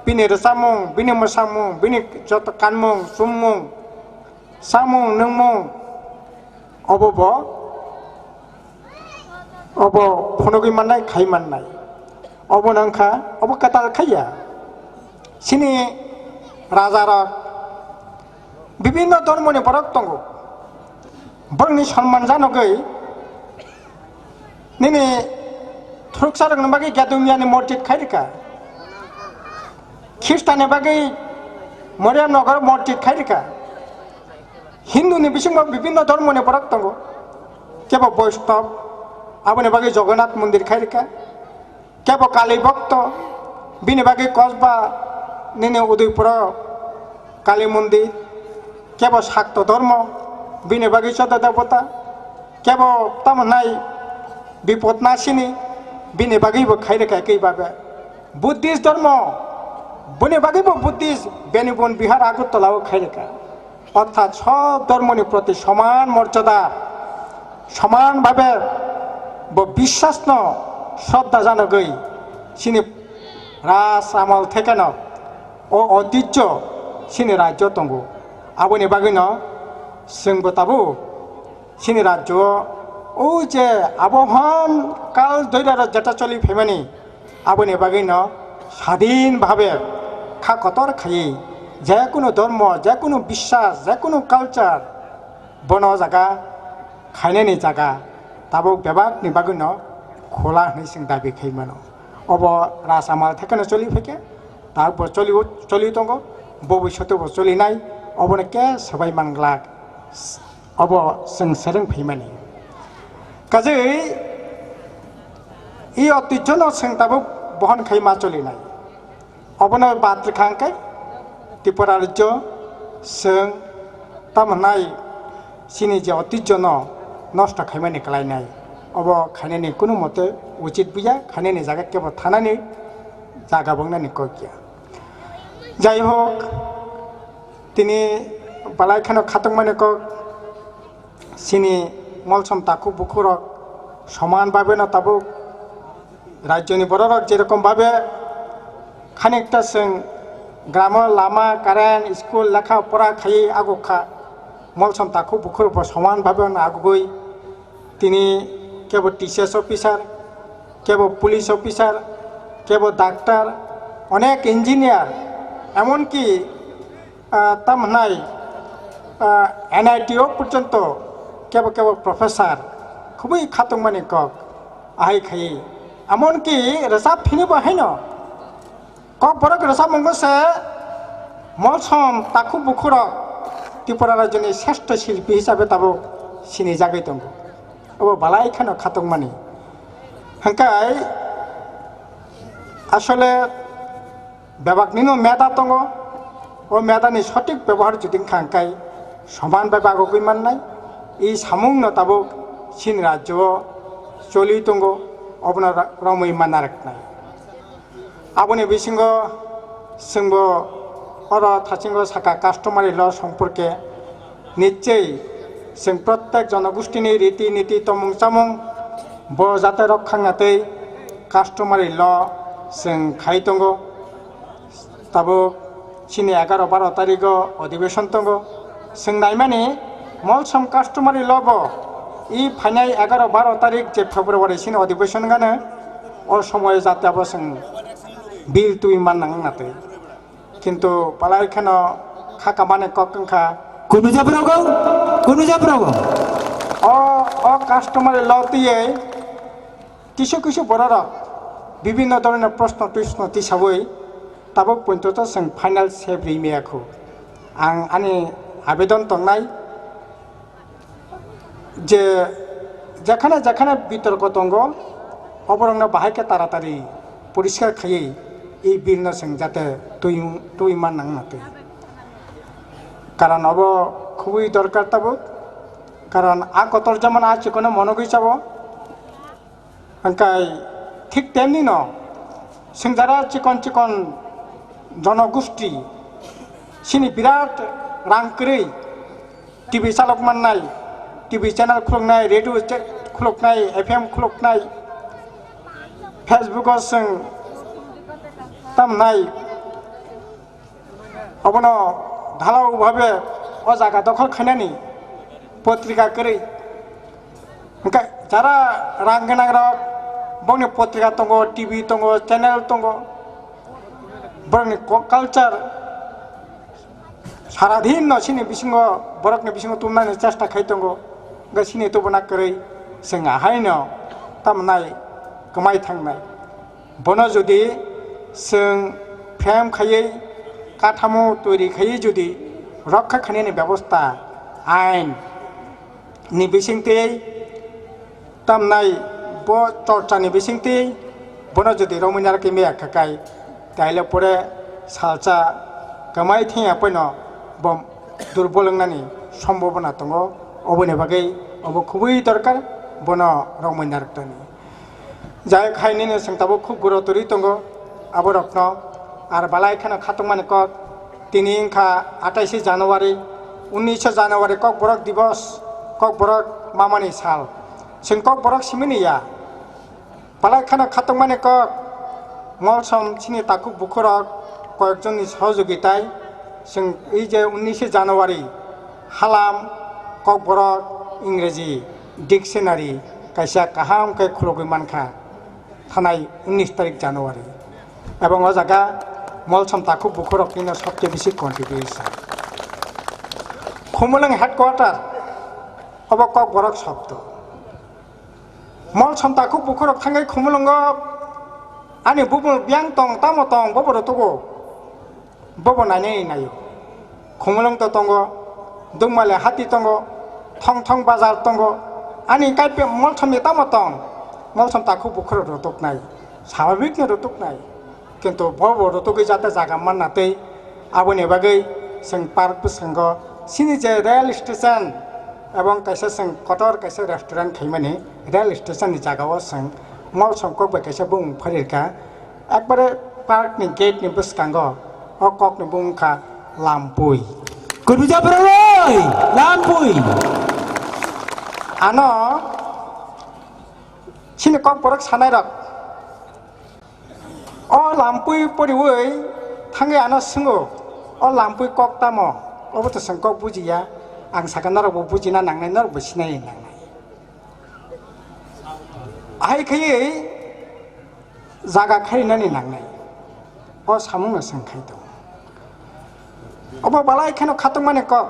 bini rwchapmung, bini mwsamung, bini joto kanmung, chummung, samung, nungmung, obo bo, obo phunugwi mannai, khai mannai. Obo nang kha, obo kwtal khaiya. Chini raja rok bibinno dhormoni borok tongo. Borokni sonman janogwi nini thuruksa rokni bagwi Gadumyani morjit khai rikha. Khristanni bagwi Mariam Nagar morjit khai rikha. Hinduni bisingo bibinno dhormoni borok tongo. Kebo Boishnab, aboni bagwi Jagannath mondir khai rikha. Kebo Kali bhokto, bini bagwi Kosba nini Udaipuro Kali mondir, kebo Sakto dhormo, bini bagwi Chota Debota, kebo tamo nai Bipod Nasini, bini bagwi bo khai rikha kei babe. Buddhist dhormo, bini bagwi bo Buddhist, Benibon Bihar Agartala o khai rikha. Orthat sob dhormoni proti soman morjada, soman bhabe bo biswas no shraddha janogwi chini raj amal thekeno o oitijjo chini rajyo tongo. Aboni bagwino chwngbo tabuk chini rajyo o, o je abohon kal doiraro jeta choli phaimani, aboni bagwino sadin bhabe kha kotor khaiwi je kunu dhormo, je kunu biswas, je kunu culture bono o jaga khainani jaga tabuk bebakni bagwino khola hwnwi chwng dabi khai mano. Obo raj amal thekeno choli phaikhe, tabukbo choli, choli tongo, bobiswtwbo cholinai, obono khe swbai manglak. Obo chwng seleng phaimani. Kajwi i oitijjono chwng tabuk bohon khai ma cholinai. Obono bathri kha hwnkhe Tripura rajyo chwng tamo nai chini je oitijjono nosto khaimani kwlainai. Obo khainani kunu mote uchit buya, khainani jaga kebo thanani jaga bo wngnani kok ya. Jai hok, tini balai kheno khatungmani kok, chini molsom takhuk bukhukrok Soman bhabe no tabuk rajyoni bororok jerokom bhabe khanikta chwng gramo lama, current, school, lekha pora khaiwi aguk kha, molsom takhuk bukhuk bo soman bhabe no agugwi tini kebo T C S officer, kebo police officer, kebo doctor, onek engineer, emonki ah, tam hwnai, ah, N I T o porjonto kebo kebo professor khubui khatungmani kok ahai khai. Emonki rwchap phini bo haino kok borok rwchapmungo se molsom takhuk bukhurok Tripura rajyoni sreshto shilpi hisabe tabuk sinijagwi tongo. Obo balai kheno khatungmani. Hwnkhe asole bebaknino meda tongo, o medani sothik bebohar jodi wngkha hwnkhe soman bebak wngwi mannai, i samungno tabuk chini rajyo-o choli tongo, obono ro-, romwi manna rwknai. Aboni bisingo chwngbo oro thasingo saka customary law somporke nichei chwng prottek jonogostini riti niti tomung chamung bo jate rokha wngna tei customary law chwng khai tongo. Tabuk chini egaroh baroh tarigo odhibeshon tongo. Chwng naimani molsom customary law bo i phainai egaroh baroh tarik je February chini odhibeshon gano o somoyo jate abo chwng bill twi mannang wngna twi. Kintu palai kheno kha kamani kok wngkha. Kunu japrogo, kunu japrogo. O, o customary law twiwi kisu kisu bororok bibinno dhoronor proshno tisno tisawi tabuk poito to chwng final sep ri maya khu. Ang ani abedon tongnai je jekhane jekhane bitorko tongo, oborokno bahai khe taratari poriskar khaiwi i bill no chwng jate twi, twi mannang na twi. Karon obo khubui dorkar tabuk, karon a kotor jemon a chikono monogwi chabo. Hwnkhe thik temni no chwng jara chikon chikon jonogosti chini birat rang kwrwi T V chalok mannai, T V channel khuluknai, radio che-, khuluknai, F M khuluknai, Facebook o chwng tamnai. Obono dhalao bhabe o jaga dokhol khainani potrika kwrwi. Hwnkhe jara rang gwnangrok bongni potrika tongo, T V tongo, channel tongo, borokni co-, culture saradhinno chini bisingo, borokni bisingo tubunani chesta khai tongo. Hwnkhe chini tubuna kwrwi chwng ahaino tamnai kwmai thangnai. Bono jodi chwng frame khaiwi, kathamo toiri khaiwi jodi rokha khainani bebosta ain ni bisingtwi tamnai bo chorcha ni bisingtwi bono jodi romwi narwkhe maya khakai, taile pore salsa kwmai thengya poino bo durbol wngnani sombobona tongo. Oboni bagwi obo khubui dorkar bono romwi narwknani. Jai khai nini chwng tabuk khub guro turi tongo aborokno. Ar balai kheno khatungmani kok, tini wngkha atais January, unnish January Kokborok Divos, Kokborok mamani sal. Chwng Kokborok simini ya. Balai kheno khatungmani kok, molsom chini takhuk bukhurok koyekjonni sohojogitai chwng ei je unnish January halam Kokborok Ingreji dictionary kaisa kaham khe khulugwi mankha. Thanai unnish tarik January. Ebong o jaga molsom takhuk bukhuroknino sobse bisi contribution. Khumulwng headquarter obo Kokborok sobdo. Molsom takhuk bukhurok thangwi Khumulwngo ani bubul biyang tong tamo tong bobo rwtugo. Bobo nainani naio. Khumulwng to tongo, Dungmale hati tongo, Thong Thong bazar tongo, ani kaipe molsomni tamo tong, molsom takhuk bukhurok rwtuknai, swabhabikno rwtuknai. Kintu bobo rwtugwi jate jaga manna tei aboni bagwi chwng park bwskango chini je rail station ebong kaisa chwng kotor kaisa restaurant khaimani rail station ni jagao chwng molsom kok bai kaisa bumung pharirkha. Ekbare park ni gate ni bwskango o kok ni bumung kha Lampui. Kurbuja borok oi, Lampui. Ano Chini kokborok sanairok o lampui poriwi thangwi ano swngo, "O lampui kok tamo?" Obo to chwng kok bujiya. Ang sakha norokbo bujina nangnai, norokbo sinai nangnai. Ahai khaiwi jaga kharinani nangnai. O samungno chwng khai tongo. Obo balai kheno khatungmani kok.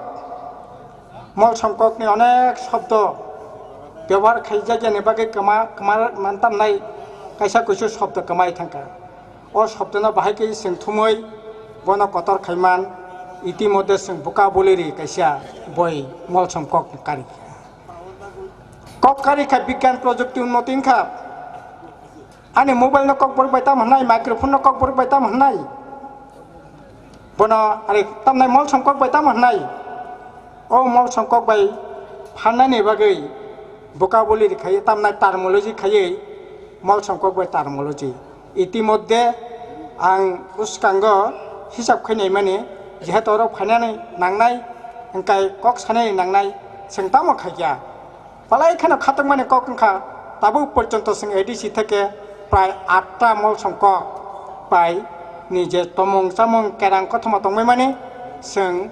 Molsom kokni onek shobdo bebohar khaijakya ni bagwi kwma, kwma man tamnai kaisa kuisu shobdo kwmai thangkha. O shobdono bahai khe chwng thumwi bono kotor khaiman, itimodhe chwng vocabulary kaisa boi molsom kokni kari. Kok kari kha bigyan projukti unnoti wngkha. Ani mobile no kokborok bai tamo hwnai, microphone no kokborok bai tamo hwnai. Bono ari tamnai molsom kok bai tamo hwnai. O molsom kok bai pharnani bagwi vocabulary khaiwi tamnai terminology khaiwi molsom kok bai terminology. Itimodhe ang bwskango hisab khainai mani, jehetu oro phainani nangnai, hwnkhe kok sanani nangnai, chwng tamo khaikha. Palai kheno khatungmani kok wngkha, tabuk porjonto chwng A D C theke prai atta molsom kok bai ni je tomung chamung kerang kothoma tongmani chwng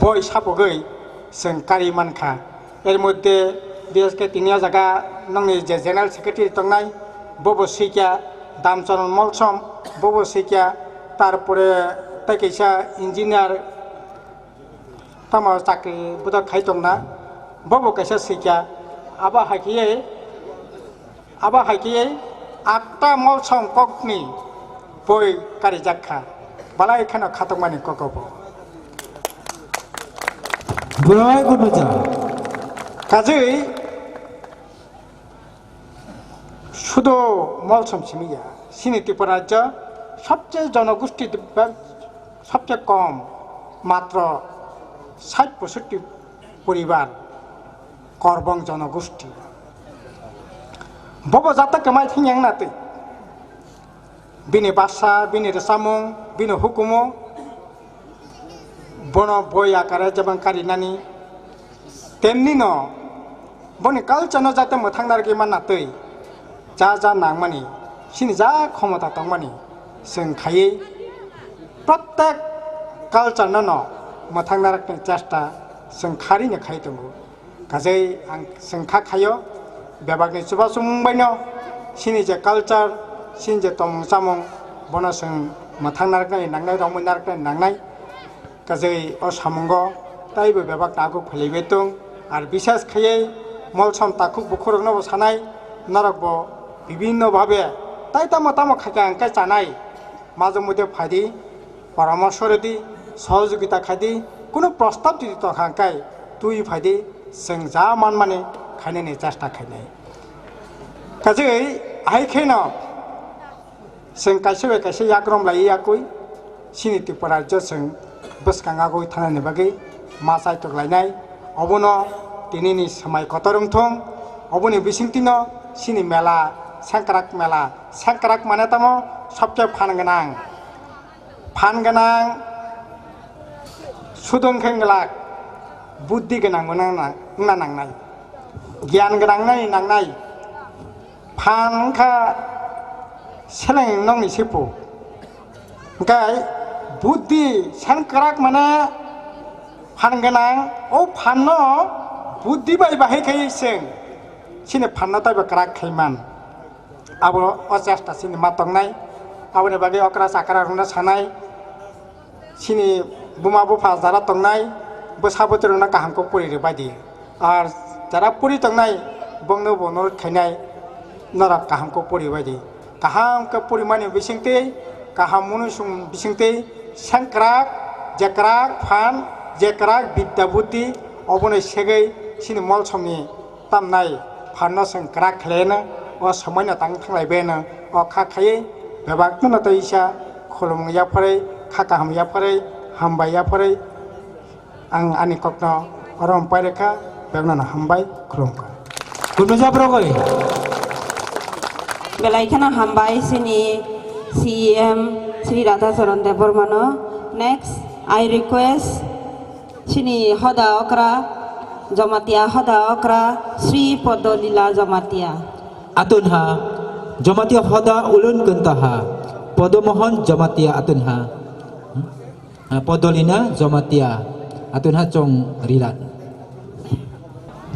boi sapogwi chwng kari mankha. Er moddhe B S K tini o jaga nokni je General Secretary tongnai, bobo swikya Damcharan Molsom, bobo swikya, tarpore tei kaisa engineer, tamo chakri bodol khai tongna, bobo kaisa swikya. Abo hai khe, abo hai khe atta molsom kokni boi karijak kha. Balai kheno khatungmani kok obo. Bwrwi gwnujak. Kajwi sudo molsom simi ya. Chini Tripura rajyo sobcheye jonogosti ba-, sobcheye kom, matro sait posotti poribar, Korbong jonogosti. Bobo jata kwmai thwngya wngna twi. Bini basa, bini rwchapmung, bini hukumu, bono boi akare jebang karinani, temni no boni culture no jate mwthang narwgwi manna twi, ja ja nangmani, chini ja khomota tongmani, chwng khaiwi protek culture no no mwthang narwkni chesta chwng kharini khai tongo. Kajai ang chwng kha khaio, bebakni chubachu mung baino chini je culture, chini je tongmung chamung, bono chwng mwthang narwknai nangnai, romwi narwknai nangnai. Kajai o samungo taibo bebak takhuk philaibai tong. Ar bisas khaiwi molsom takhuk bukhurokno bo sanai, norok bo bibinno bhabe tai tamo tamo khaikha hwnkhe chanai. Majwk mode phaidi, poramorso rwdi, sohojogita khaidi, kunu prostab jodi tongkha hwnkhe twi phaidi, chwng ja manmani khainani chesta khainai. Kajagwi hai kheno chwng kaisa bai kaisa yakrom lai yakwi chini Tripura rajyo chwng bwskang agwi thanani bagwi ma chaitok lainai. Obono tinini swmai kotor wngthung, oboni bisingtwino chini mela, sengkrak mela, sengkrak mane tamo sobse phan gwnang. Phan gwnang sudung khe glak, buddhi gwnang wngna nangnai, giyan gwnang nai nangnai. Phan wngkha seleng nokni sipu. Hwnkhe buddhi sengkrak mane phan gwnang, o phanno buddhi bai bahai khai chwng chini phanno taibo kwrak khai man. Abo o chesta chini ma tongnai, aboni bagwi okra chakra rokno sanai, chini buma bupha jara tongnai, bwsa bwtwirokno kaham khe puri rwbaidi. Ar jara puri tongnai, bongno bo nurut khainai, norok kaham khe puri baidi. Kaham khe purimani bisingtwi, kaham munuisung bisingtwi, sengkrak, jekrak phan, jekrak bidya buddhi, oboni segwi chini molsomni tamnai phanno chwng kwrak khlaino, o somoino tang thanglai baino, o kha khaiwi bebak no tei isa khulumung yapharwi, kha kaham yapharwi, hambai yapharwi ang ani kokno oro pai rwkha, bebakno no hambai khulumkha. Kunujak rogwi. Belai kheno hambai chini C E M Shri Radha Charan Debbarmano. Next, I request chini hoda okra, Jamatia hoda okra, Sri Podolila Jamatia. Atunha Jamatia hoda ulun kentaha Podomohon Jamatia atunha. Hmm? Ah, Podolina Jamatia atunha chong rilat.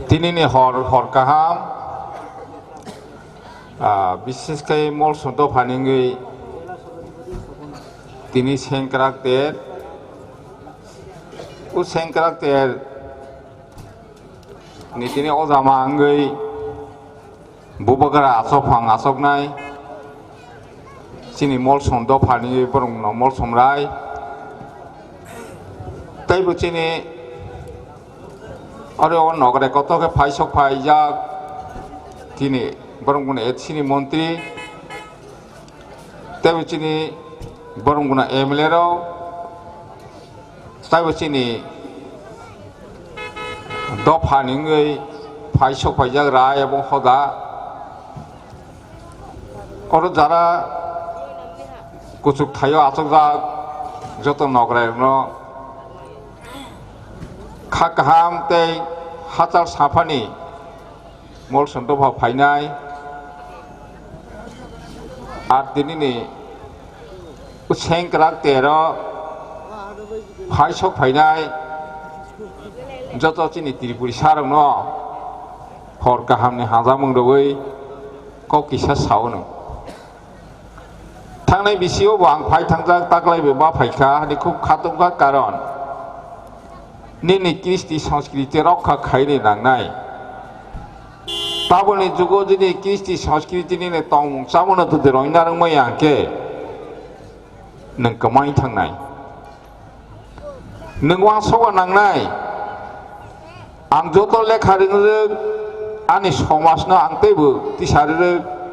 Tini ni hor, hor kaham, ah, bises khe Molsom dopha ni wngwi tini sengkrak ter, o sengkrak ter ni tini o jama wngwi bubagra achok phang achoknai chini Molsom dopha ni borok no Molsom rai. Tei bo chini oro o nokre kotor khe phai sok phai jak chini borok no chini montri. Tei bo chini borok guna M L A rok, tei bo chini dopha ni wngwi phai sok phaijak rai abo hoda. Oro jara kuchuk thaio achukjak joto nokrai rokno kha kaham tei hachal saphani Molsom dopha phainai, ar tinini sengkrak tero phai sok phainai joto chini Tripuri sarokno hor kahamni hajamung rwui kok kisa sao no. Thangnai bisingo bo ang phai thangjak, taklai bo ma phaikha, hani khub khatungkha, karon nini kristi sanskriti rokha khaini nangnai. Taboni jugo jini kristi sanskriti nini tongmung chamungno jodi roina rwngmaya hwnkhe nwng kwmai thangnai. Nwng uansukna nangnai. Ang joto lekha rwng rwk, ani somajno ang teibo tisa rwk.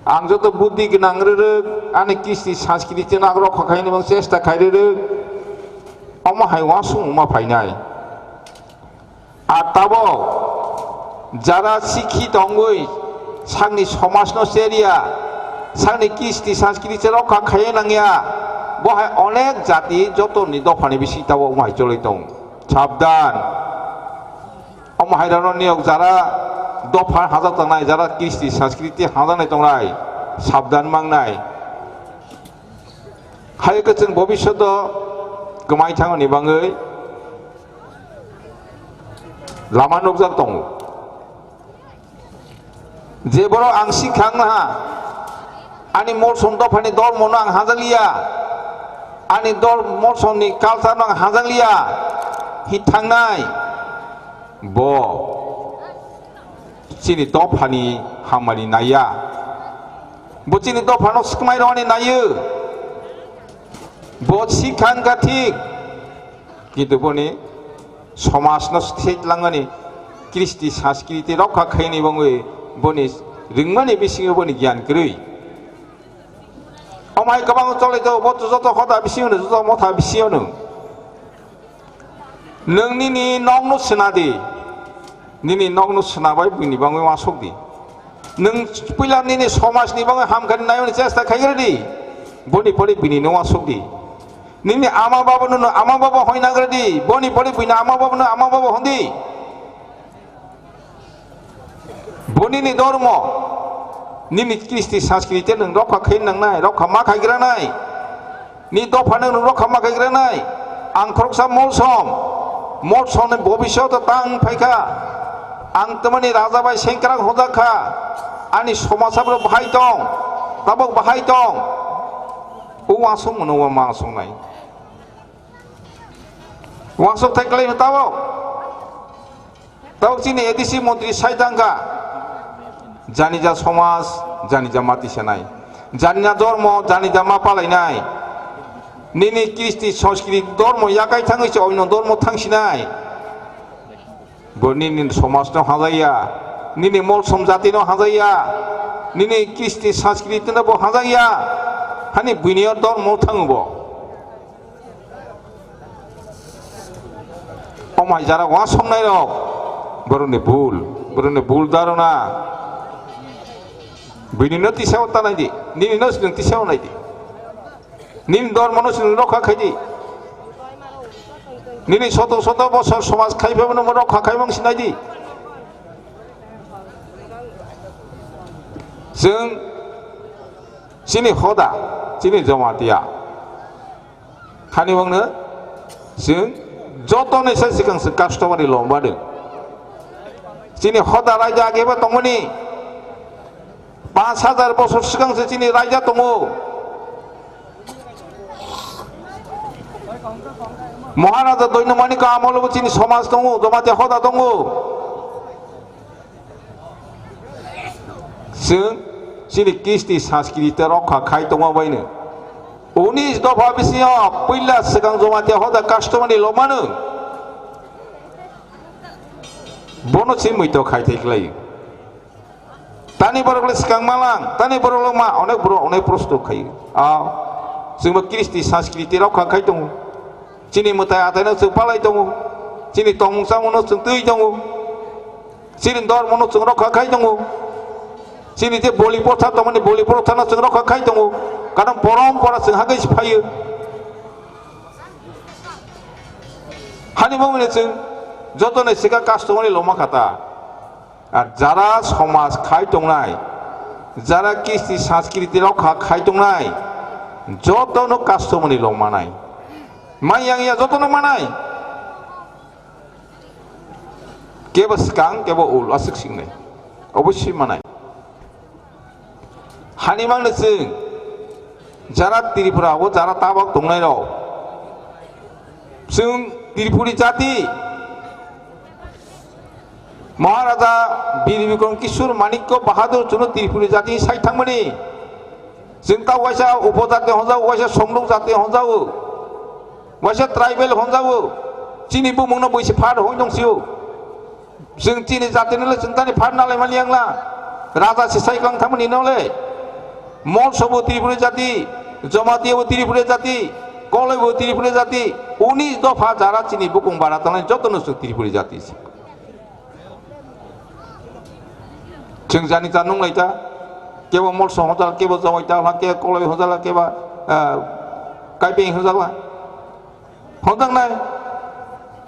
Ang joto buddhi gwnang rwrwk, ani kristi sanskriti no ang rokha khaini mung chesta khai rwrwk, omo hai uansukmung ma phainai. Ar tabok jara sikhi tongwi sakni somajno cherya, sakni kristi sanskriti rokha khaiya nangya, bo hai onek jati jotoni dophani bising tabok omo hai cholwi tong. Sabdan. Omo hai rokno niyok jara dopha hajak tongnai, jara kristi sanskriti hajaknai tongnai, sabdan mangnai. Hai khe chwng bobishoto kwmai thangmani bagwi lama nukjak tongo. Je borok ang sikha wngha, ani Molsom dophani dormono ang hajakliya, ani dol Molsomni culture-no ang hajakliya, hi thangnai, bo chini dophani hamani naiya, bo chini dophano swkmai rwani naiyo, bo sikha wngkha thik, kintu boni somajno switlangmani, kristi sanskriti rokha khaini bongwi boni rwngmani bisingo boni giyan kwrwi. Omo hai kwbangma cholai tongo, bo joto hoda bisingo no, joto motha bisingo no. Nwng nini nokno swnadi, nini nokno swnabai buini bangwi uansuk di. Nwng puila nini somajni bagwi hamkani naimani chesta khaigradi, boni pore bini no uansuk di. Nini ama baba no, ama baba hoina gradi, boni pore bini ama baba no ama baba hondi. Bo nini dormo, nini kristi sanskriti nwng rokha khai nangnai, rokha ma khaigranai. Ni dophano nwng rokha ma khaigranai. Ang khoroksa Molsom, Molsomni bobishoto tang phaikha. Ang tamani raja bai sengkrak hojak kha. Ani somajsa borok bahai tong, tabok bahai tong. O uansukmano ma uansuknai. Uansuk thai kwlaino tabok. Tabok chini A D C montri sai thangkha, janija somaj, janija mati sanai, janija dormo, janija ma palainai. Nini kristi, sanskriti, dormo yakai thangwi se oino dormo thangsinai. Bo nini somajno hajaya, nini Molsom jatino hajaya, nini kristi, sanskritino bo hajaya. Hani buini o dormo thango bo. Omo hai jara uansuknai rok, borokni bul, borokni bul dharona. Bini no tisao ta nai di, nini no swrwng tisao nai di. Nini dormo no swrwng rokha khai di. Nini soto soto bosor somaj khai phai no rokha khai mang sinai di. Chwng chini hoda, chini Jamatia hani mangno chwng jotoni sai swkang se customary law mano. Chini hoda raida ageba tongmani, panch hajar bosor swkang se chini raida tongo. Maharaja Doino Manikko amolo bo chini somaj tongo, Jamatia hoda tongo. Chwng chini kisti sanskriti rokha khai tongma baino. Unis dopha bisingo puila swkang Jamatia hoda customary lomano. Bono chini muitok khai thai khlai. Tani borok le swkang malang, tani borok le ma, onek borok onek prosto khai. A, chwngbo kisti sanskriti rokha khai tongo. Chini mwtai ataino chwng palai tongo. Chini tongmung chamungno chwng twi tongo. Chini dormono chwng rokha khai tongo. Chini je boli protha tongmani boli prothano chwng rokha khai tongo. Karon porompora chwng hagwi se phaio. Hani mungni chwng jotoni sika customary loma khata. Ar jara somaj khai tongnai, jara kisti sanskriti rokha khai tongnai, jotono customary loma nai. Mai yang ya jotono manai. Kebo swkang, kebo ul, aswk singnai. Obosi manai. Hani mangno chwng jara Tripura o jara tabok tongnai rok. Chwng Tripuri jati Maharaja Bir Bikram Kishore Manikya Bahadur chwngno Tripuri jati sai thangmani. Chwng ta waisa upojati honjago, waisa songrok jati honjago, waisa tribal honjago. Chini bumungno buisi phar hoi tongsio. Chwng chini jatini le chwng tani phar nalai mani yang la. Raja se sai kang thangmani no le. Molso bo Tripuri jati, Jamatia bo Tripuri jati, Koloi bo Tripuri jati, unis dopha jara chini bukung bara tanai jotono chwng Tripuri jati se. Chwng jani ta nung lai ta, kebo Molso hojal, kebo Jamatia hojal, kebo Koloi hojal, kebo, ah, Kaipeng hojal. Hojak nai,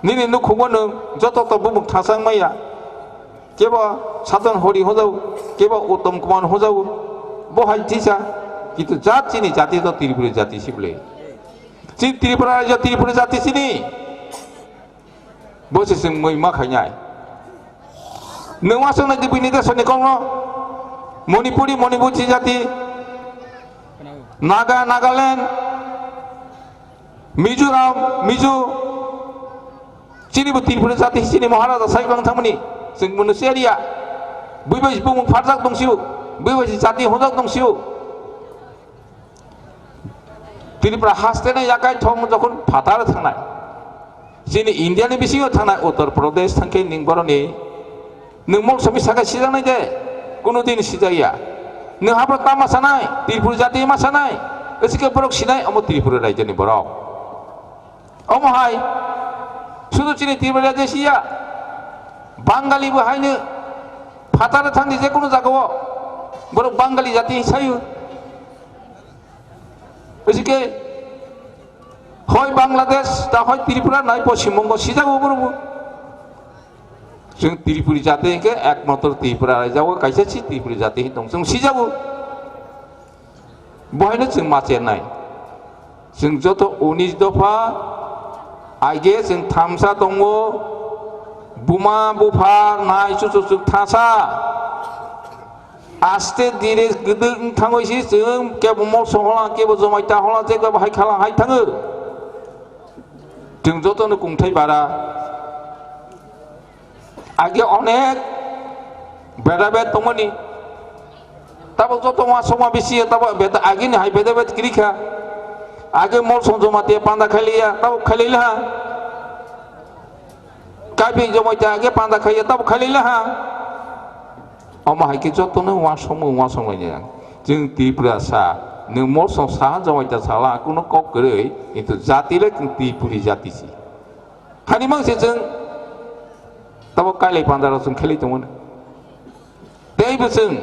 nini nukhungo nwng joto to bumuk thasang maya, kebo Sadhan Hori hojao, kebo Uttam Kumar hojao, bo hai thisa, kintu jat chini jati to Tripuri jati sible. Chini Tripura rajyo Tripuri jati chini. Bo se chwng mui ma khainai. Nwng ma swngnai di bini desoni kokno. Manipuri, Manipuri jati. Naga, Nagaland. Mizoram, Mizo. Chini bo Tripura jati, chini Maharaja sai bang thangmani. Chwng munu seriya. Bui bai bumung pharjak tongsio. Bui bai jati honjak tongsio. Tripura haste no yakai thong jokhon phatar thangnai, chini India ni bisingo thangnai Uttar Pradesh thangkhe ning boroni nwng mok sobi sakai sijaknai de, kunu din sijakya. Nwng habro tama sanai, Tripura jati ma sanai, asike borok sinai omo Tripura rajyo ni borok. Omo hai, sudu chini Tripura rajyo siya, Bangali bo haino phatar thangdi je kunu jagao, borok Bangali jati sayo. Asike hoi Bangladesh, ta hoi Tripura, nai Poschim Bongo sijago borokbo. Chwng Tripuri jati hwnkhe ekmatro Tripura raijago kaisa si Tripuri jati hin tong. Chwng sijago. Bohaino chwng ma chernai. Chwng joto unis dopha, aige chwng thamsa tongo, buma bupha nai chuchuk chuk thasa. Aste dire gede wng thangwi si chwng kebo Molso hola, kebo Jomaita hola, je kebo hai khala hai thango. Chwng jotono kungthai bara. Age onek bedabed tongmani. Tabok joto ma soma bisi tabok beda agini hai bedabed kirikha. Age Molso Jomatia panda khailiya, tabok khailailaha. Kaipeng Jomaita age panda khaiya, tabok khailailaha. Omo hai khe jotono uansukma uansuk lainai ang. Chwng Tripurasa, nwng Molso saha Jomaita sala, kuno kok kwrwi, kintu jati le chwng Tripuri jati si. Hani mang se chwng tabok kailai pandaro chwng khelai tongmani. Teibo chwng,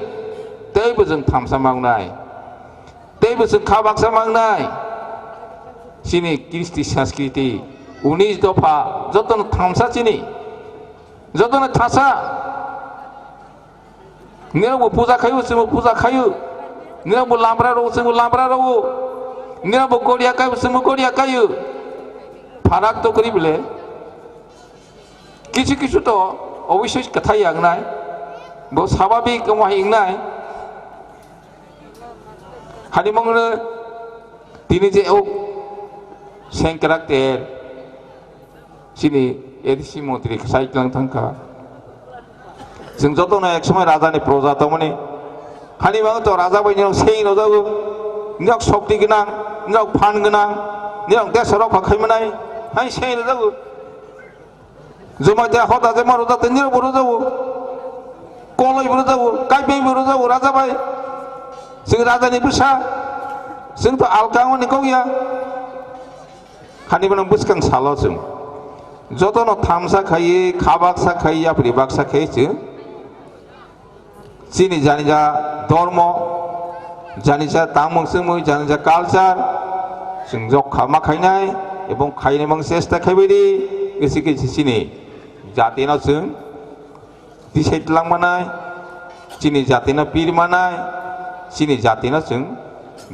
teibo chwng thamsa mangnai. Teibo chwng kha baksa mangnai. Chini kristi sanskriti, unis dopha, jotono thamsa chini. Jotono thasa. Nirok bo puja khayu, chwngbo puja khayu. Nirok bo lambra rok, chwngbo lambra rok. Nirok bo goria kayu, chwngbo goria kayu. Pharak to kwrwi bwle. Kisu kisu to obviously kwthai ya wngnai. Bo sababik omo hai wngnai. Hani mangno tini je o sengkrak ter. Chini A D C montri kwchai tlang thangkha. Chwng jotono ek somoi raja ni proja tongmani. Hani bang to raja bai nirok sei no jago. Nirok shokti gwnang, nirok phan gwnang, nirok desh rokha khaimanai. Hai sei no jago. Jumai te hoda je maro jate nirok bo rojabo. Koloi bo rojabo, kaipai bo rojabo, raja bai. Chwng raja ni bwsa. Chwng to alka ni kok ya. Hani bono bwskang salo chwng jotono thamsa khaiwi, kha baksa khaiwi, yapri baksa khaiwi chwng chini janija dormo, janija tangmung chwngmung, janija culture chwng jok kha ma khainai ebong khainai mang chesta khaibai di, kisi kisi chini jatino chwng tisai tlang manai, chini jatino pir manai, chini jatino chwng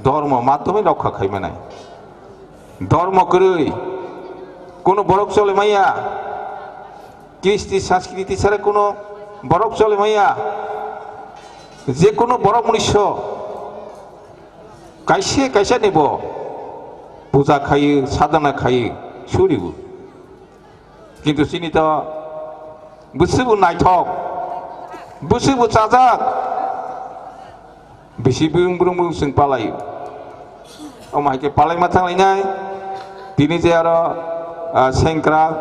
dormo matome rokha khai manai. Dormo kwrwi kuno borok chole maya, kristi sanskriti sara kuno borok chole maya, je kuno borok mwnwiso kaisa kaisa ni bo puja khayu, sadhana khayu, suribu. Kintu chini to bwswk bo naithok, bwswk bo chajak, bisi bwrwng bwrwng bwrwng chwng palai. Omo hai khe palaima thanglainai, tini je aro, ah, sengkrak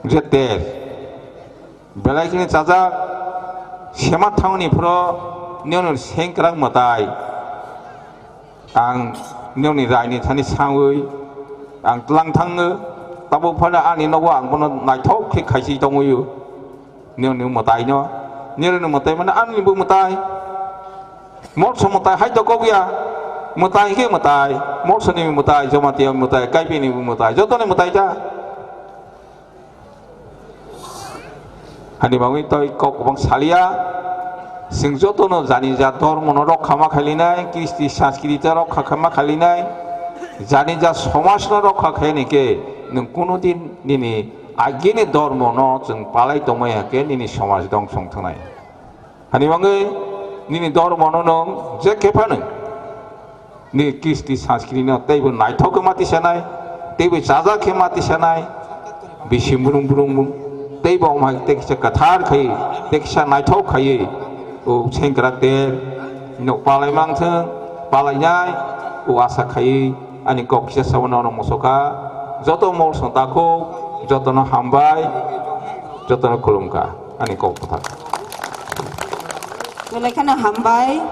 je ter. Belai kheno chajak, sema thangni phro nini sengkrak mwtai. Ang nini raini thani sangwi ang tlang thango, tabuk phano ani nogo ang bono naithok khe khaisi tongwi. Nini mwtaino, nini mwtai mane ani bo mwtai. Morso mwtai hai to kok ya, mwtai khe mwtai, morsoni mwtai, Jamatia mwtai, Kaipini mwtai, jotoni mwtai ta. Hani bagwi tei kok kwbang salia, chwng jotono jani ja dormono rokha ma khailinai, kristi sanskriti rokha kha ma khailinai, jani ja somajno rokha khaini khe nwng kuno din nini agini dormono chwng palai tongmaya khe nini somaj dongso wng thangnai. Hani bagwi nini dormono nwng je khe phano ni kristi sanskriti no teibo naithok khe ma tisanai, teibo chajak khe ma tisanai, bisi mrung brung mung, teibo omo hai tei kisa kwthar khai, tei kisa naithok khaiwi, o sengkrak ter, nok palai mang thung, palai nai, o asa khaiwi, ani kok kisa sabo nono musoka, joto mol song takhuk, jotono hambai, jotono khulumkha, ani kok kwthar. Belai kheno hambai,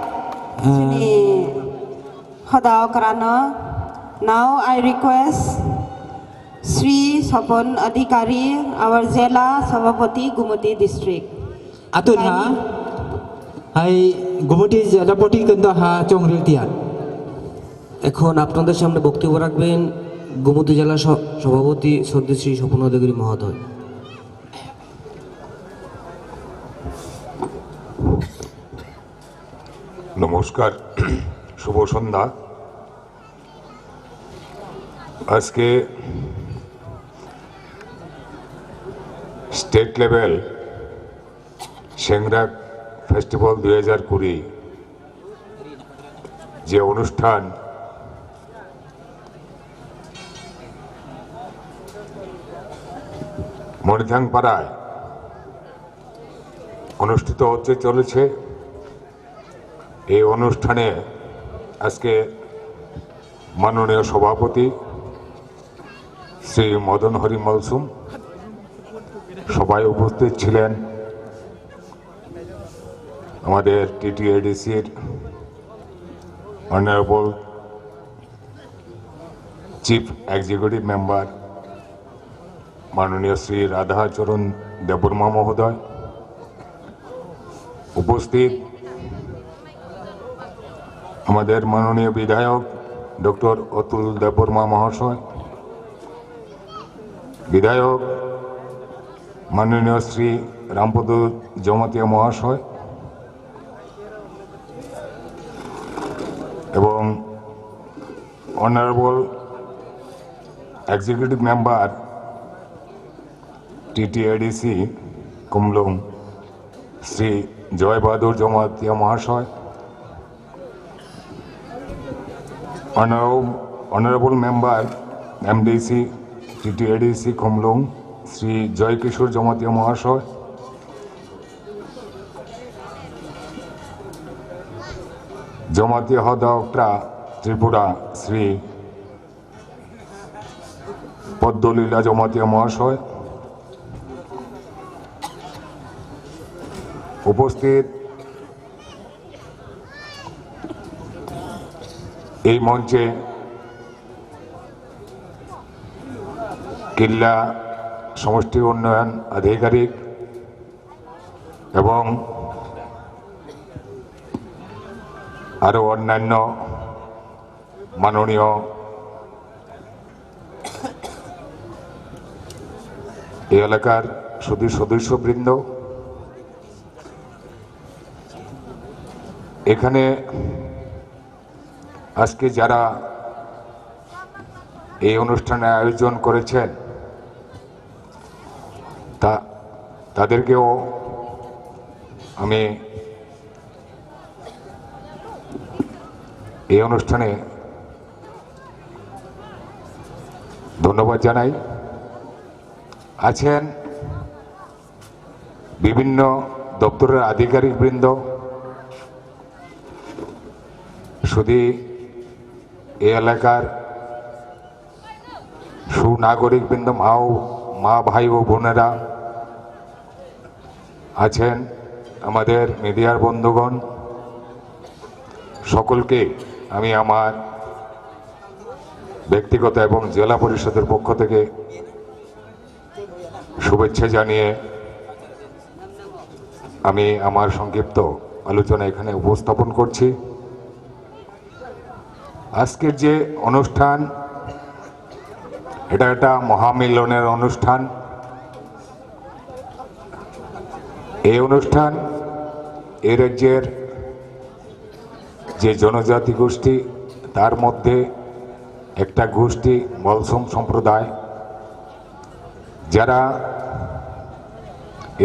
chini Hoda okrano. Now I request Sri Sopon Adhikari, our Zela Sabhapati, Gumoti District. Atun ha, hai Gumoti Jalapati kendo ha chongri tiya. এখন আপনাদের সামনে বক্তব্য রাখবেন গোমতী জেলা স-, সভাপতি শ্রদ্ধেয় শ্রী স্বপন অধিকারী মহোদয়। নমস্কার, শুভ সন্ধ্যা। আজকে স্টেট লেভেল সেংরাক ফেস্টিভ্যাল দুই হাজার কুড়ি যে অনুষ্ঠান মণিথাংপাড়ায় অনুষ্ঠিত হতে চলেছে। এই অনুষ্ঠানে আজকে মাননীয় সভাপতি শ্রী মদন হরি মলসুম সভায় উপস্থিত ছিলেন, আমাদের টিটিএডিসির অনারেবল চিফ এক্সিকিউটিভ মেম্বার মাননীয় শ্রী রাধাচরণ দেববর্মা মহোদয়, উপস্থিত আমাদের মাননীয় বিধায়ক ডক্টর অতুল দেববর্মা মহাশয়, বিধায়ক মাননীয় শ্রী রামপদ জমাতিয়া মহাশয়, Honorable Executive Member T T A D C Khumlwng Shri Joy Bahadur Jamatia Mahashoy, Honorable, Honorable Member M D C T T A D C Khumlwng Shri Joy Kishore Jamatia Mahashoy, Jamatia Hoda Oktra Tripura Shri Poddolila Jamatia Mahashoy, উপস্থিত এই মঞ্চে কিল্লা সমষ্টি উন্নয়ন আধিকারিক এবং আরো অন্যান্য মাননীয় এই এলাকার সুধী সদস্যবৃন্দ, এখানে আজকে যারা এই অনুষ্ঠানে আয়োজন করেছেন, তা, তাদেরকেও আমি এই অনুষ্ঠানে ধন্যবাদ জানাই। আছেন বিভিন্ন দপ্তরের আধিকারিকবৃন্দ, শুধু এই এলাকার সুনাগরিকবৃন্দ, মা ও, মা, ভাই ও বোনেরা আছেন, আমাদের মিডিয়ার বন্ধুগণ, সকলকে আমি আমার ব্যক্তিগত এবং জেলা পরিষদের পক্ষ থেকে শুভেচ্ছা জানিয়ে আমি আমার সংক্ষিপ্ত আলোচনা এখানে উপস্থাপন করছি। আজকের যে অনুষ্ঠান, এটা একটা মহামিলনের অনুষ্ঠান। এই অনুষ্ঠান এই রাজ্যের যে জনজাতি গোষ্ঠী, তার মধ্যে একটা গোষ্ঠী মলসম সম্প্রদায়, যারা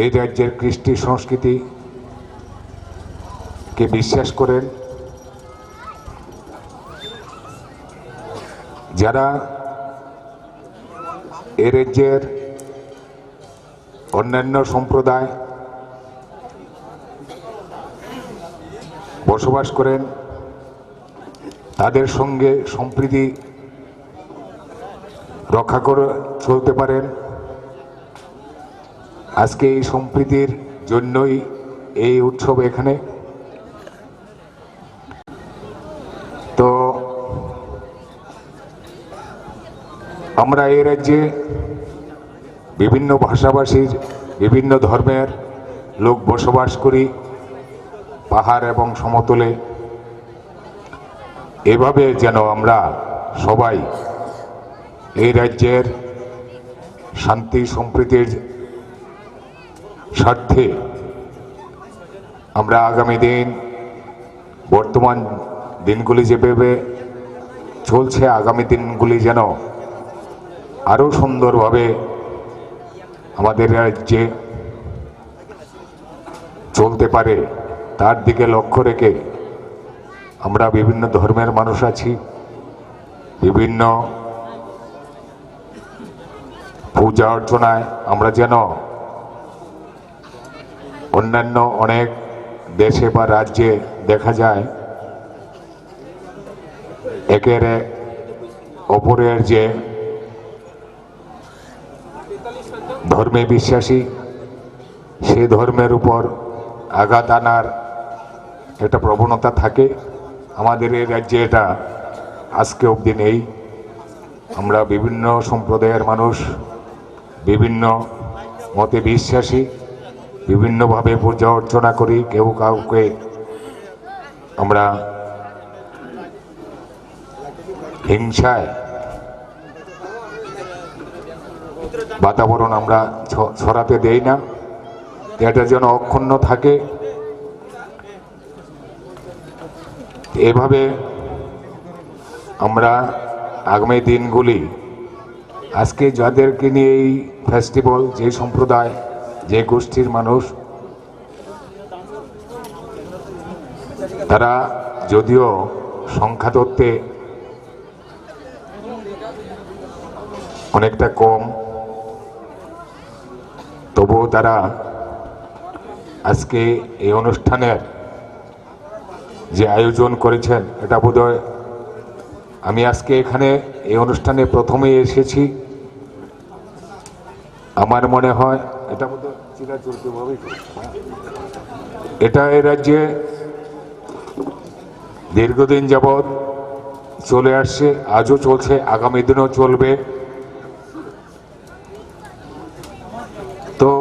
এই রাজ্যের কৃষ্টি সংস্কৃতিকে বিশ্বাস করেন, যারা এই রাজ্যের অন্যান্য সম্প্রদায় বসবাস করেন, তাদের সঙ্গে সম্প্রীতি রক্ষা করে চলতে পারেন। আজকে এই সম্প্রীতির জন্যই এই উৎসব এখানে। তো আমরা এই রাজ্যে বিভিন্ন ভাষাভাষীর, বিভিন্ন ধর্মের লোক বসবাস করি পাহাড় এবং সমতলে। এভাবে যেন আমরা সবাই এই রাজ্যের শান্তি সম্প্রীতির স্বার্থে আমরা আগামী দিন, বর্তমান দিনগুলি যেভাবে চলছে, আগামী দিনগুলি যেন আরও সুন্দরভাবে আমাদের রাজ্যে চলতে পারে, তার দিকে লক্ষ্য রেখে আমরা বিভিন্ন ধর্মের মানুষ আছি, বিভিন্ন পূজা অর্চনায় আমরা যেন অন্যান্য অনেক দেশে বা রাজ্যে দেখা যায় একের অপরের যে ধর্মে বিশ্বাসী, সেই ধর্মের উপর আঘাত আনার একটা প্রবণতা থাকে। আমাদের এই রাজ্যে এটা আজকে অবধি নেই। আমরা বিভিন্ন সম্প্রদায়ের মানুষ, বিভিন্ন মতে বিশ্বাসী, বিভিন্নভাবে পূজা অর্চনা করি, কেউ কাউকে আমরা হিংসায় বাতাবরণ আমরা ছ-, ছড়াতে দেই না, এটা যেন অক্ষুণ্ণ থাকে। এভাবে আমরা আগামী দিনগুলি আজকে যাদেরকে নিয়ে এই ফেস্টিভ্যাল, যে সম্প্রদায়, যে গোষ্ঠীর মানুষ, তারা যদিও সংখ্যা তত্ত্বে অনেকটা কম, তবুও তারা আজকে এই অনুষ্ঠানের যে আয়োজন করেছেন, এটা বোধহয় আমি আজকে এখানে এই অনুষ্ঠানে প্রথমেই এসেছি। আমার মনে হয় এটা বোধহয় চিরাচরিতভাবেই চলছে, না? এটা এই রাজ্যে দীর্ঘদিন যাবৎ চলে আসছে, আজও চলছে, আগামী দিনেও চলবে। তো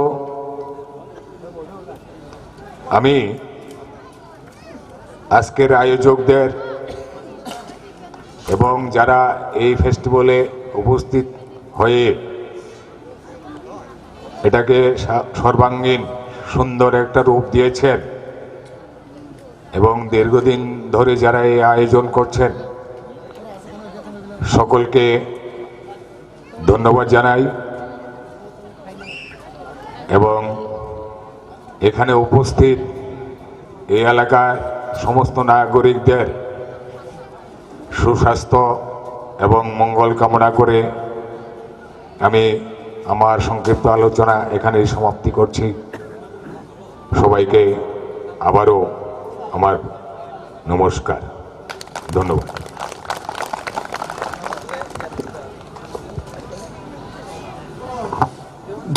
আমি আজকের আয়োজকদের এবং যারা এই ফেস্টিভ্যালে উপস্থিত হয়ে এটাকে সা-, সর্বাঙ্গীন সুন্দর একটা রূপ দিয়েছেন এবং দীর্ঘদিন ধরে যারা এই আয়োজন করছেন, সকলকে ধন্যবাদ জানাই। এবং এখানে উপস্থিত এই এলাকার সমস্ত নাগরিকদের সুস্বাস্থ্য এবং মঙ্গল কামনা করে আমি আমার সংক্ষিপ্ত আলোচনা এখানেই সমাপ্তি করছি। সবাইকে আবারও আমার নমস্কার, ধন্যবাদ।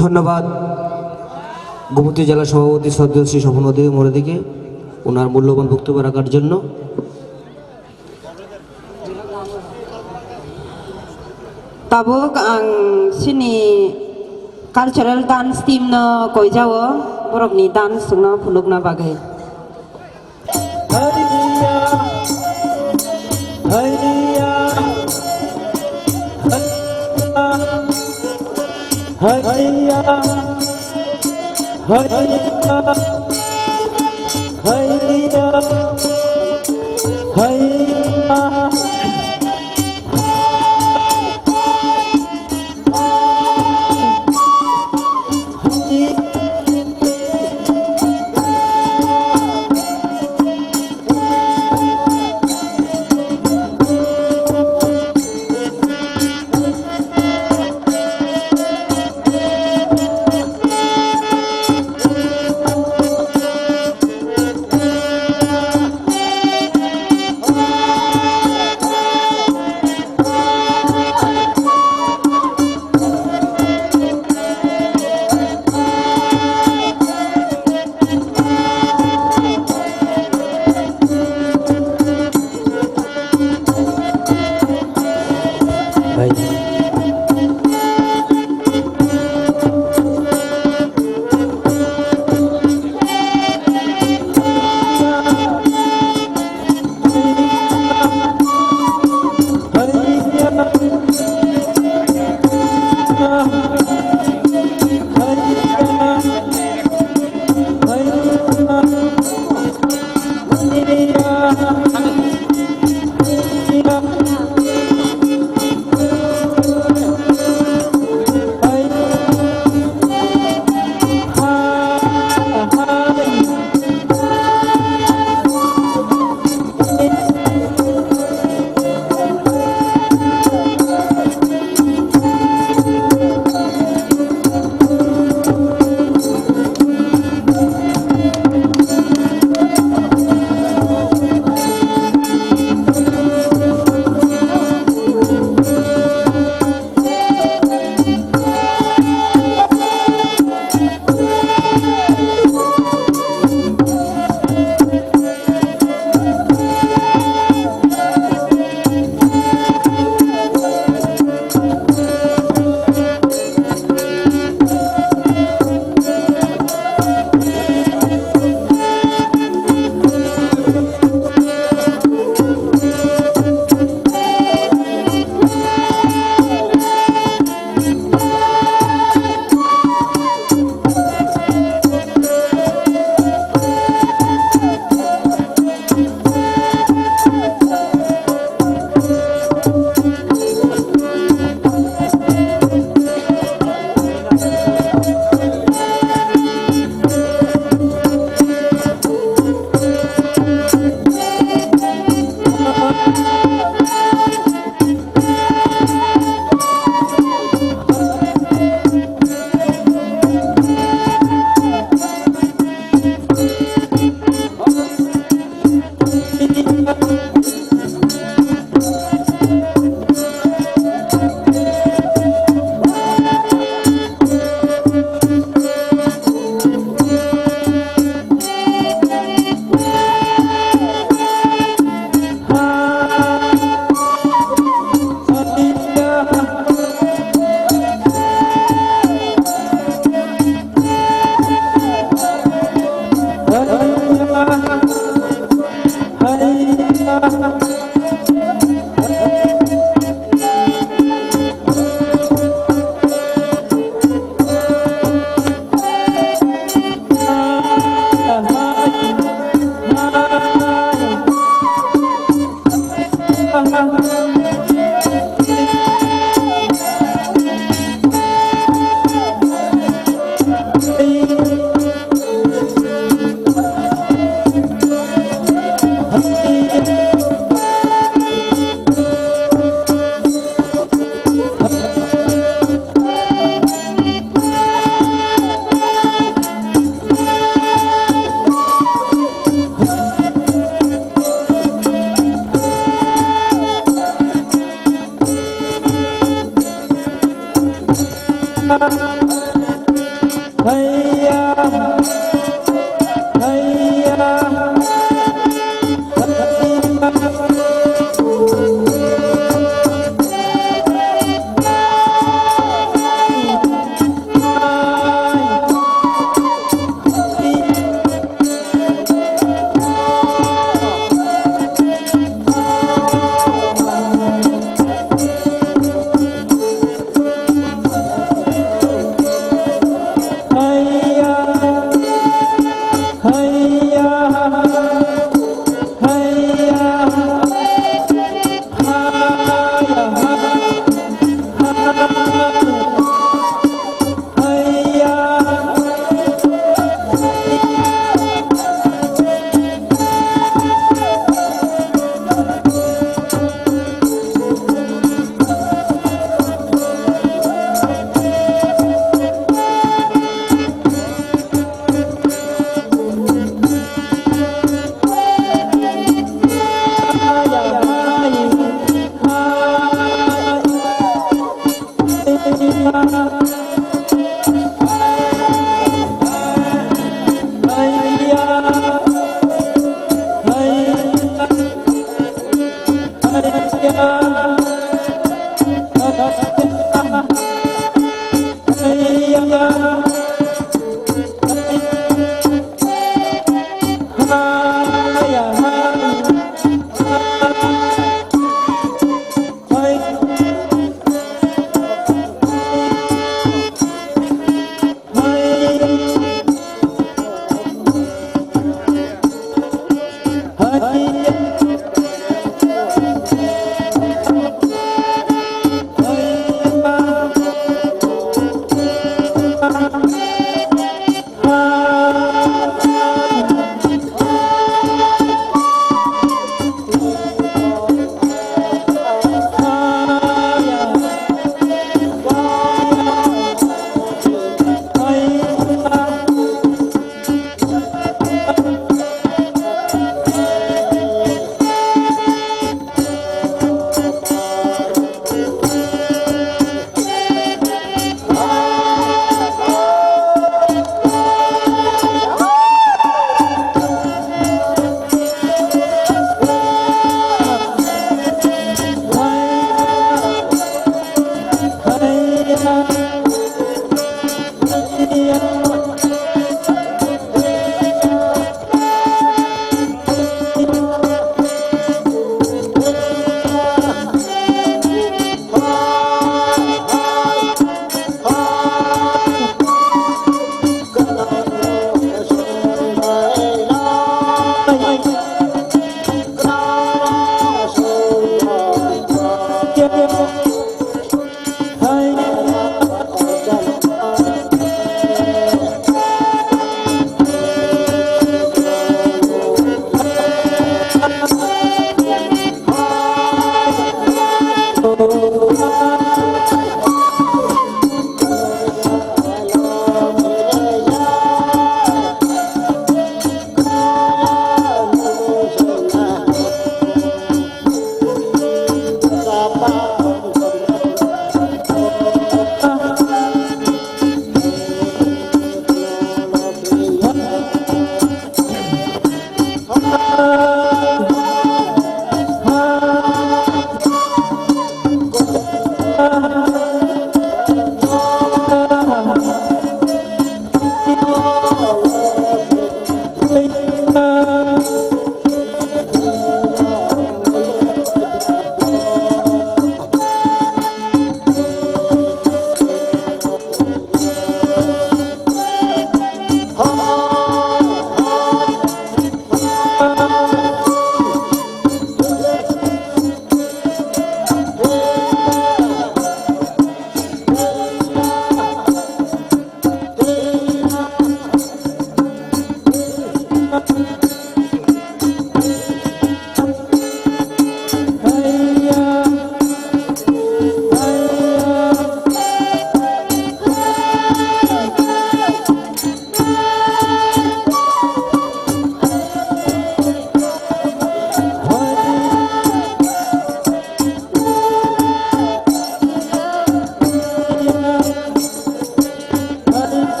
ধন্যবাদ গোমতী জেলা সভাপতি শ্রদ্ধেয় শ্রী স্বপন দেব মহোদয়কে ওনার মূল্যবান বক্তব্য রাখার জন্য। Tabuk ang chini cultural dance team no koijao, borokni dance no phunukna bagwi.